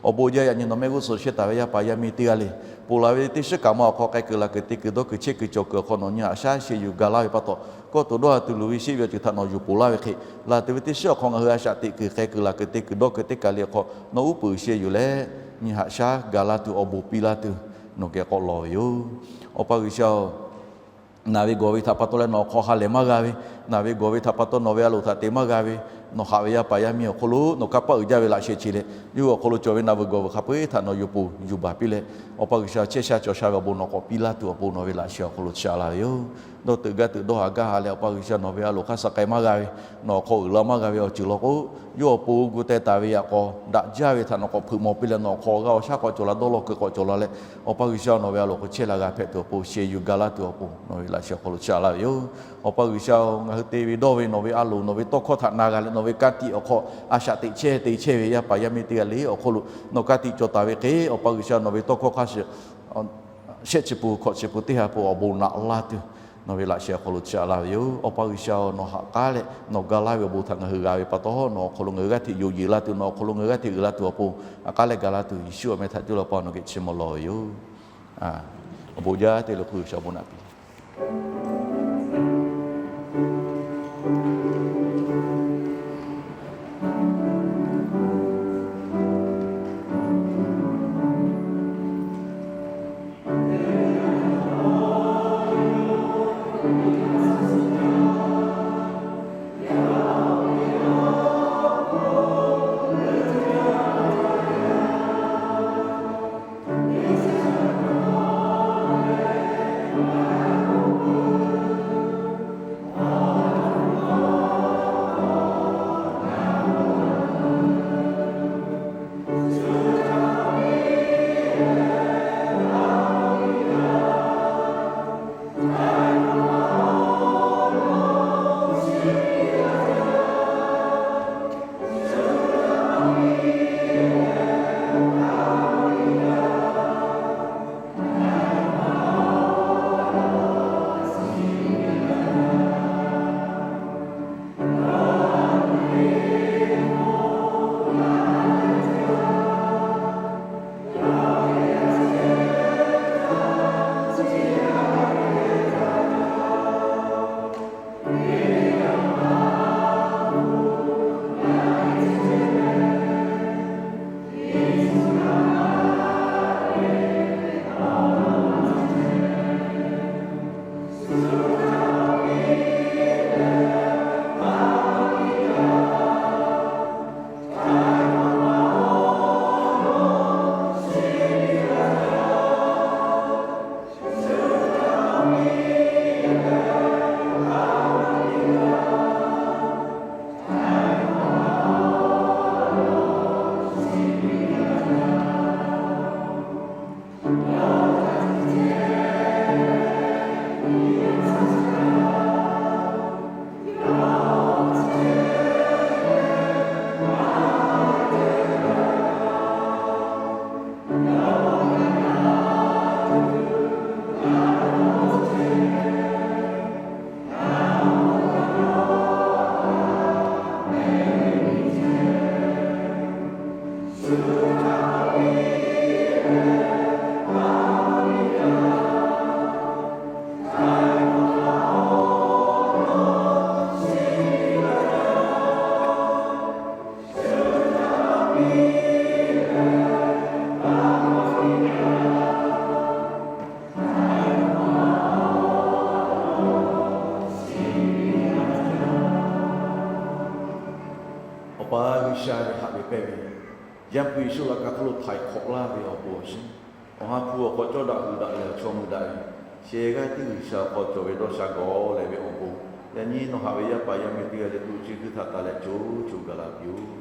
Awˬ bon jaˇ yaꞈ nyi nawˬ mehˆ g'uˇ suhˍ chehˇ taˍ ve yaˇ paˍ yaˇ miˇ teˇ g'aˇ le, ponˬ laˬ ve teˇ shiˉ kaꞈ ma awˬ hk'aw k'ai kuiˬ la kuiˬ te kuiˬ dawˇ kuiˬ chehˇ kuiˬ cawˬ kuiˬ awˬ hk'aw nawˬ nyi haꞈ shaˉ sheˍ yuˬ ga laˇ ve pa taw, kawˇ tuˬ dawˇ ha tuˬ luˬ ve sheˆ ve awˬ ceuˬ htaꞈ nawˬ yuˬ ponˬ laˇ ve hk'e, laˬ tuˬ ve teˇ shiˉ awˬ hk'aw ngaˬ hui a shaꞈ teꞈ kuiˬ k'ai kuiˬ la kuiˬ te kuiˬ dawˇ kuiˬ teˇ kaˬ le awˬ hk'aw nawˬ uˉ peunˍ sheˍ yuˬ leh, nyi haꞈ shaˉ ga laˇ tuˬ awˬ bon piˇ laˇ tuˬ nawˬ geh k'awꞈ lawˬ ve yoˬ. Awˬ pa G'uiˬsha-oˬ, naˬ ve gawˬ ve htaꞈ pa taw leh nawˬ awˬ hk'aw ha lehˬ maˇ g'a ve, naˬ ve gawˬ ve htaꞈ pa taw nawˬ ve a loˍ htaꞈ te maˇ g'a ve, Nawˬ haꞈ ve yaˇ paˍ yaˇ miˇ awˬ hk'aw lo nawˬ kanˇ paˆ uiˍ jaˇ ve laꞈ sheh chi leh, yawˇ hui awˬ hk'aw lo cawˬ ve naˬ veuˬ gawˬ veuˬ hk'a peu-eˬ htaꞈ nawˬ yuˬ poˬ yuˬ baˬ piˇ leh, Awˬ pa G'uiˬsha, chehˇ sha cawˬ sha ve awˬ bon nawˬ k'awꞈ piˇ laˇ tuˬ awˬ pon nawˬ ve laꞈ sheh awˬ hk'aw lo chi a laˇ ve yoˬ. Dawˇ teuꞈ gaˇ teuꞈ dawˇ haˍ gaˇ haˍ leh, Awˬ pa G'uiˬsha, nawˬ ve a loˍ hk'aˇ suh k'ai maˇ g'a ve, nawˬ awˬ hk'aw uiˍ la maˇ g'a ve awˬ ceuˬ law k'o, yawˇ awˬ pon gu teh taˍ ve yaꞈ k'aw daꞈ jaˇ ve htaꞈ nawˬ k'awꞈ hpeuꞈ mawˬ piˇ leh, nawˬ awˬ hk'aw g'a awˬ shaˉ k'awꞈ cawˬ la, dawˇ law keu k'awꞈ cawˬ la leh, Awˬ pa G'uiˬsha, nawˬ ve a loˍ hk'aw chehˇ la g'a hpehꞈ tuˬ awˬ pon sheh yuˬ ga laˇ tuˬ awˬ pon nawˬ ve laꞈ sheh awˬ hk'aw lo chi a laˇ ve yoˬ. Awˬ pa G'uiˬsha-oˬ, ngaˬ hui te ve dawˇ ve nawˬ ve a loˍ, nawˬ ve tawˇ hkawˇ htaꞈ na g'a leh, nawˬ ve ka tiꞈ awˬ hk'aw a shaꞈ teꞈ chehˇ te chehˇ ve yaˇ paˍ yaˇ miˇ teˇ g'aˇ le awˬ hk'aw lo nawˬ ka tiꞈ cawˬ taˍ ve hk'e, Awˬ pa G'uiˬsha, nawˬ ve tawˇ hkawˇ hk'a shuˍ shehˆ chi pun hkawꞈ chi pun teˇ ha pon awˬ bon naꞈ laˇ tuˬ, nawˬ ve laꞈ sheh awˬ hk'aw lo chi a laˇ ve yoˬ. Awˬ pa G'uiˬsha-oˬ, nawˬ haꞈ k'aˉ leh nawˬ ga laˇ ve awˬ bon htaꞈ ngaˬ hui g'a ve pa taw, nawˬ awˬ hk'aw lo ngaˬ hui g'aˇ hteꞈ yonˍ yeˬ la tuˬ, nawˬ awˬ hk'aw lo ngaˬ hui g'aˇ hteꞈ uiˍ la tuˬ awˬ pon haꞈ k'aˉ leh ga laˇ tuˬ, Yeˍsuˆ awˬ meh htaꞈ cuˇ leh Awˬ pa nawˬ geh chi mawˬ lawˬ ve yoˬ. Awˬ bon jaˇ te le k'o, G'uiˬsha awˬ bon naꞈ piˇ. Awˬ pa G'uiˬsha ve haꞈ ve pehˇ ve, Yaˇ hpu Yeˍsuˆ laꞈ ka hk'oˆ lo htaiˍ hk'awꞈ laˇ ve awˬ bon awˬ shinˉ, Awˬ ha hpu awˬ hk'aw cawˇ daꞈ hui daꞈ leh awˬ chawˇ mui daꞈ ve, shehˍ g'aˇ tiˉ G'uiˬsha awˬ hk'aw cawˬ ve dawˇ sha gawˬ leh ve awˬ bon, yaꞈ nyi nawˬ haꞈ ve yaˇ paˍ yaˇ miˇ teˇ g'aˇ le tuˬ chi hkui htaꞈ taˍ leh co co gaˬ la piˇ-oˆ.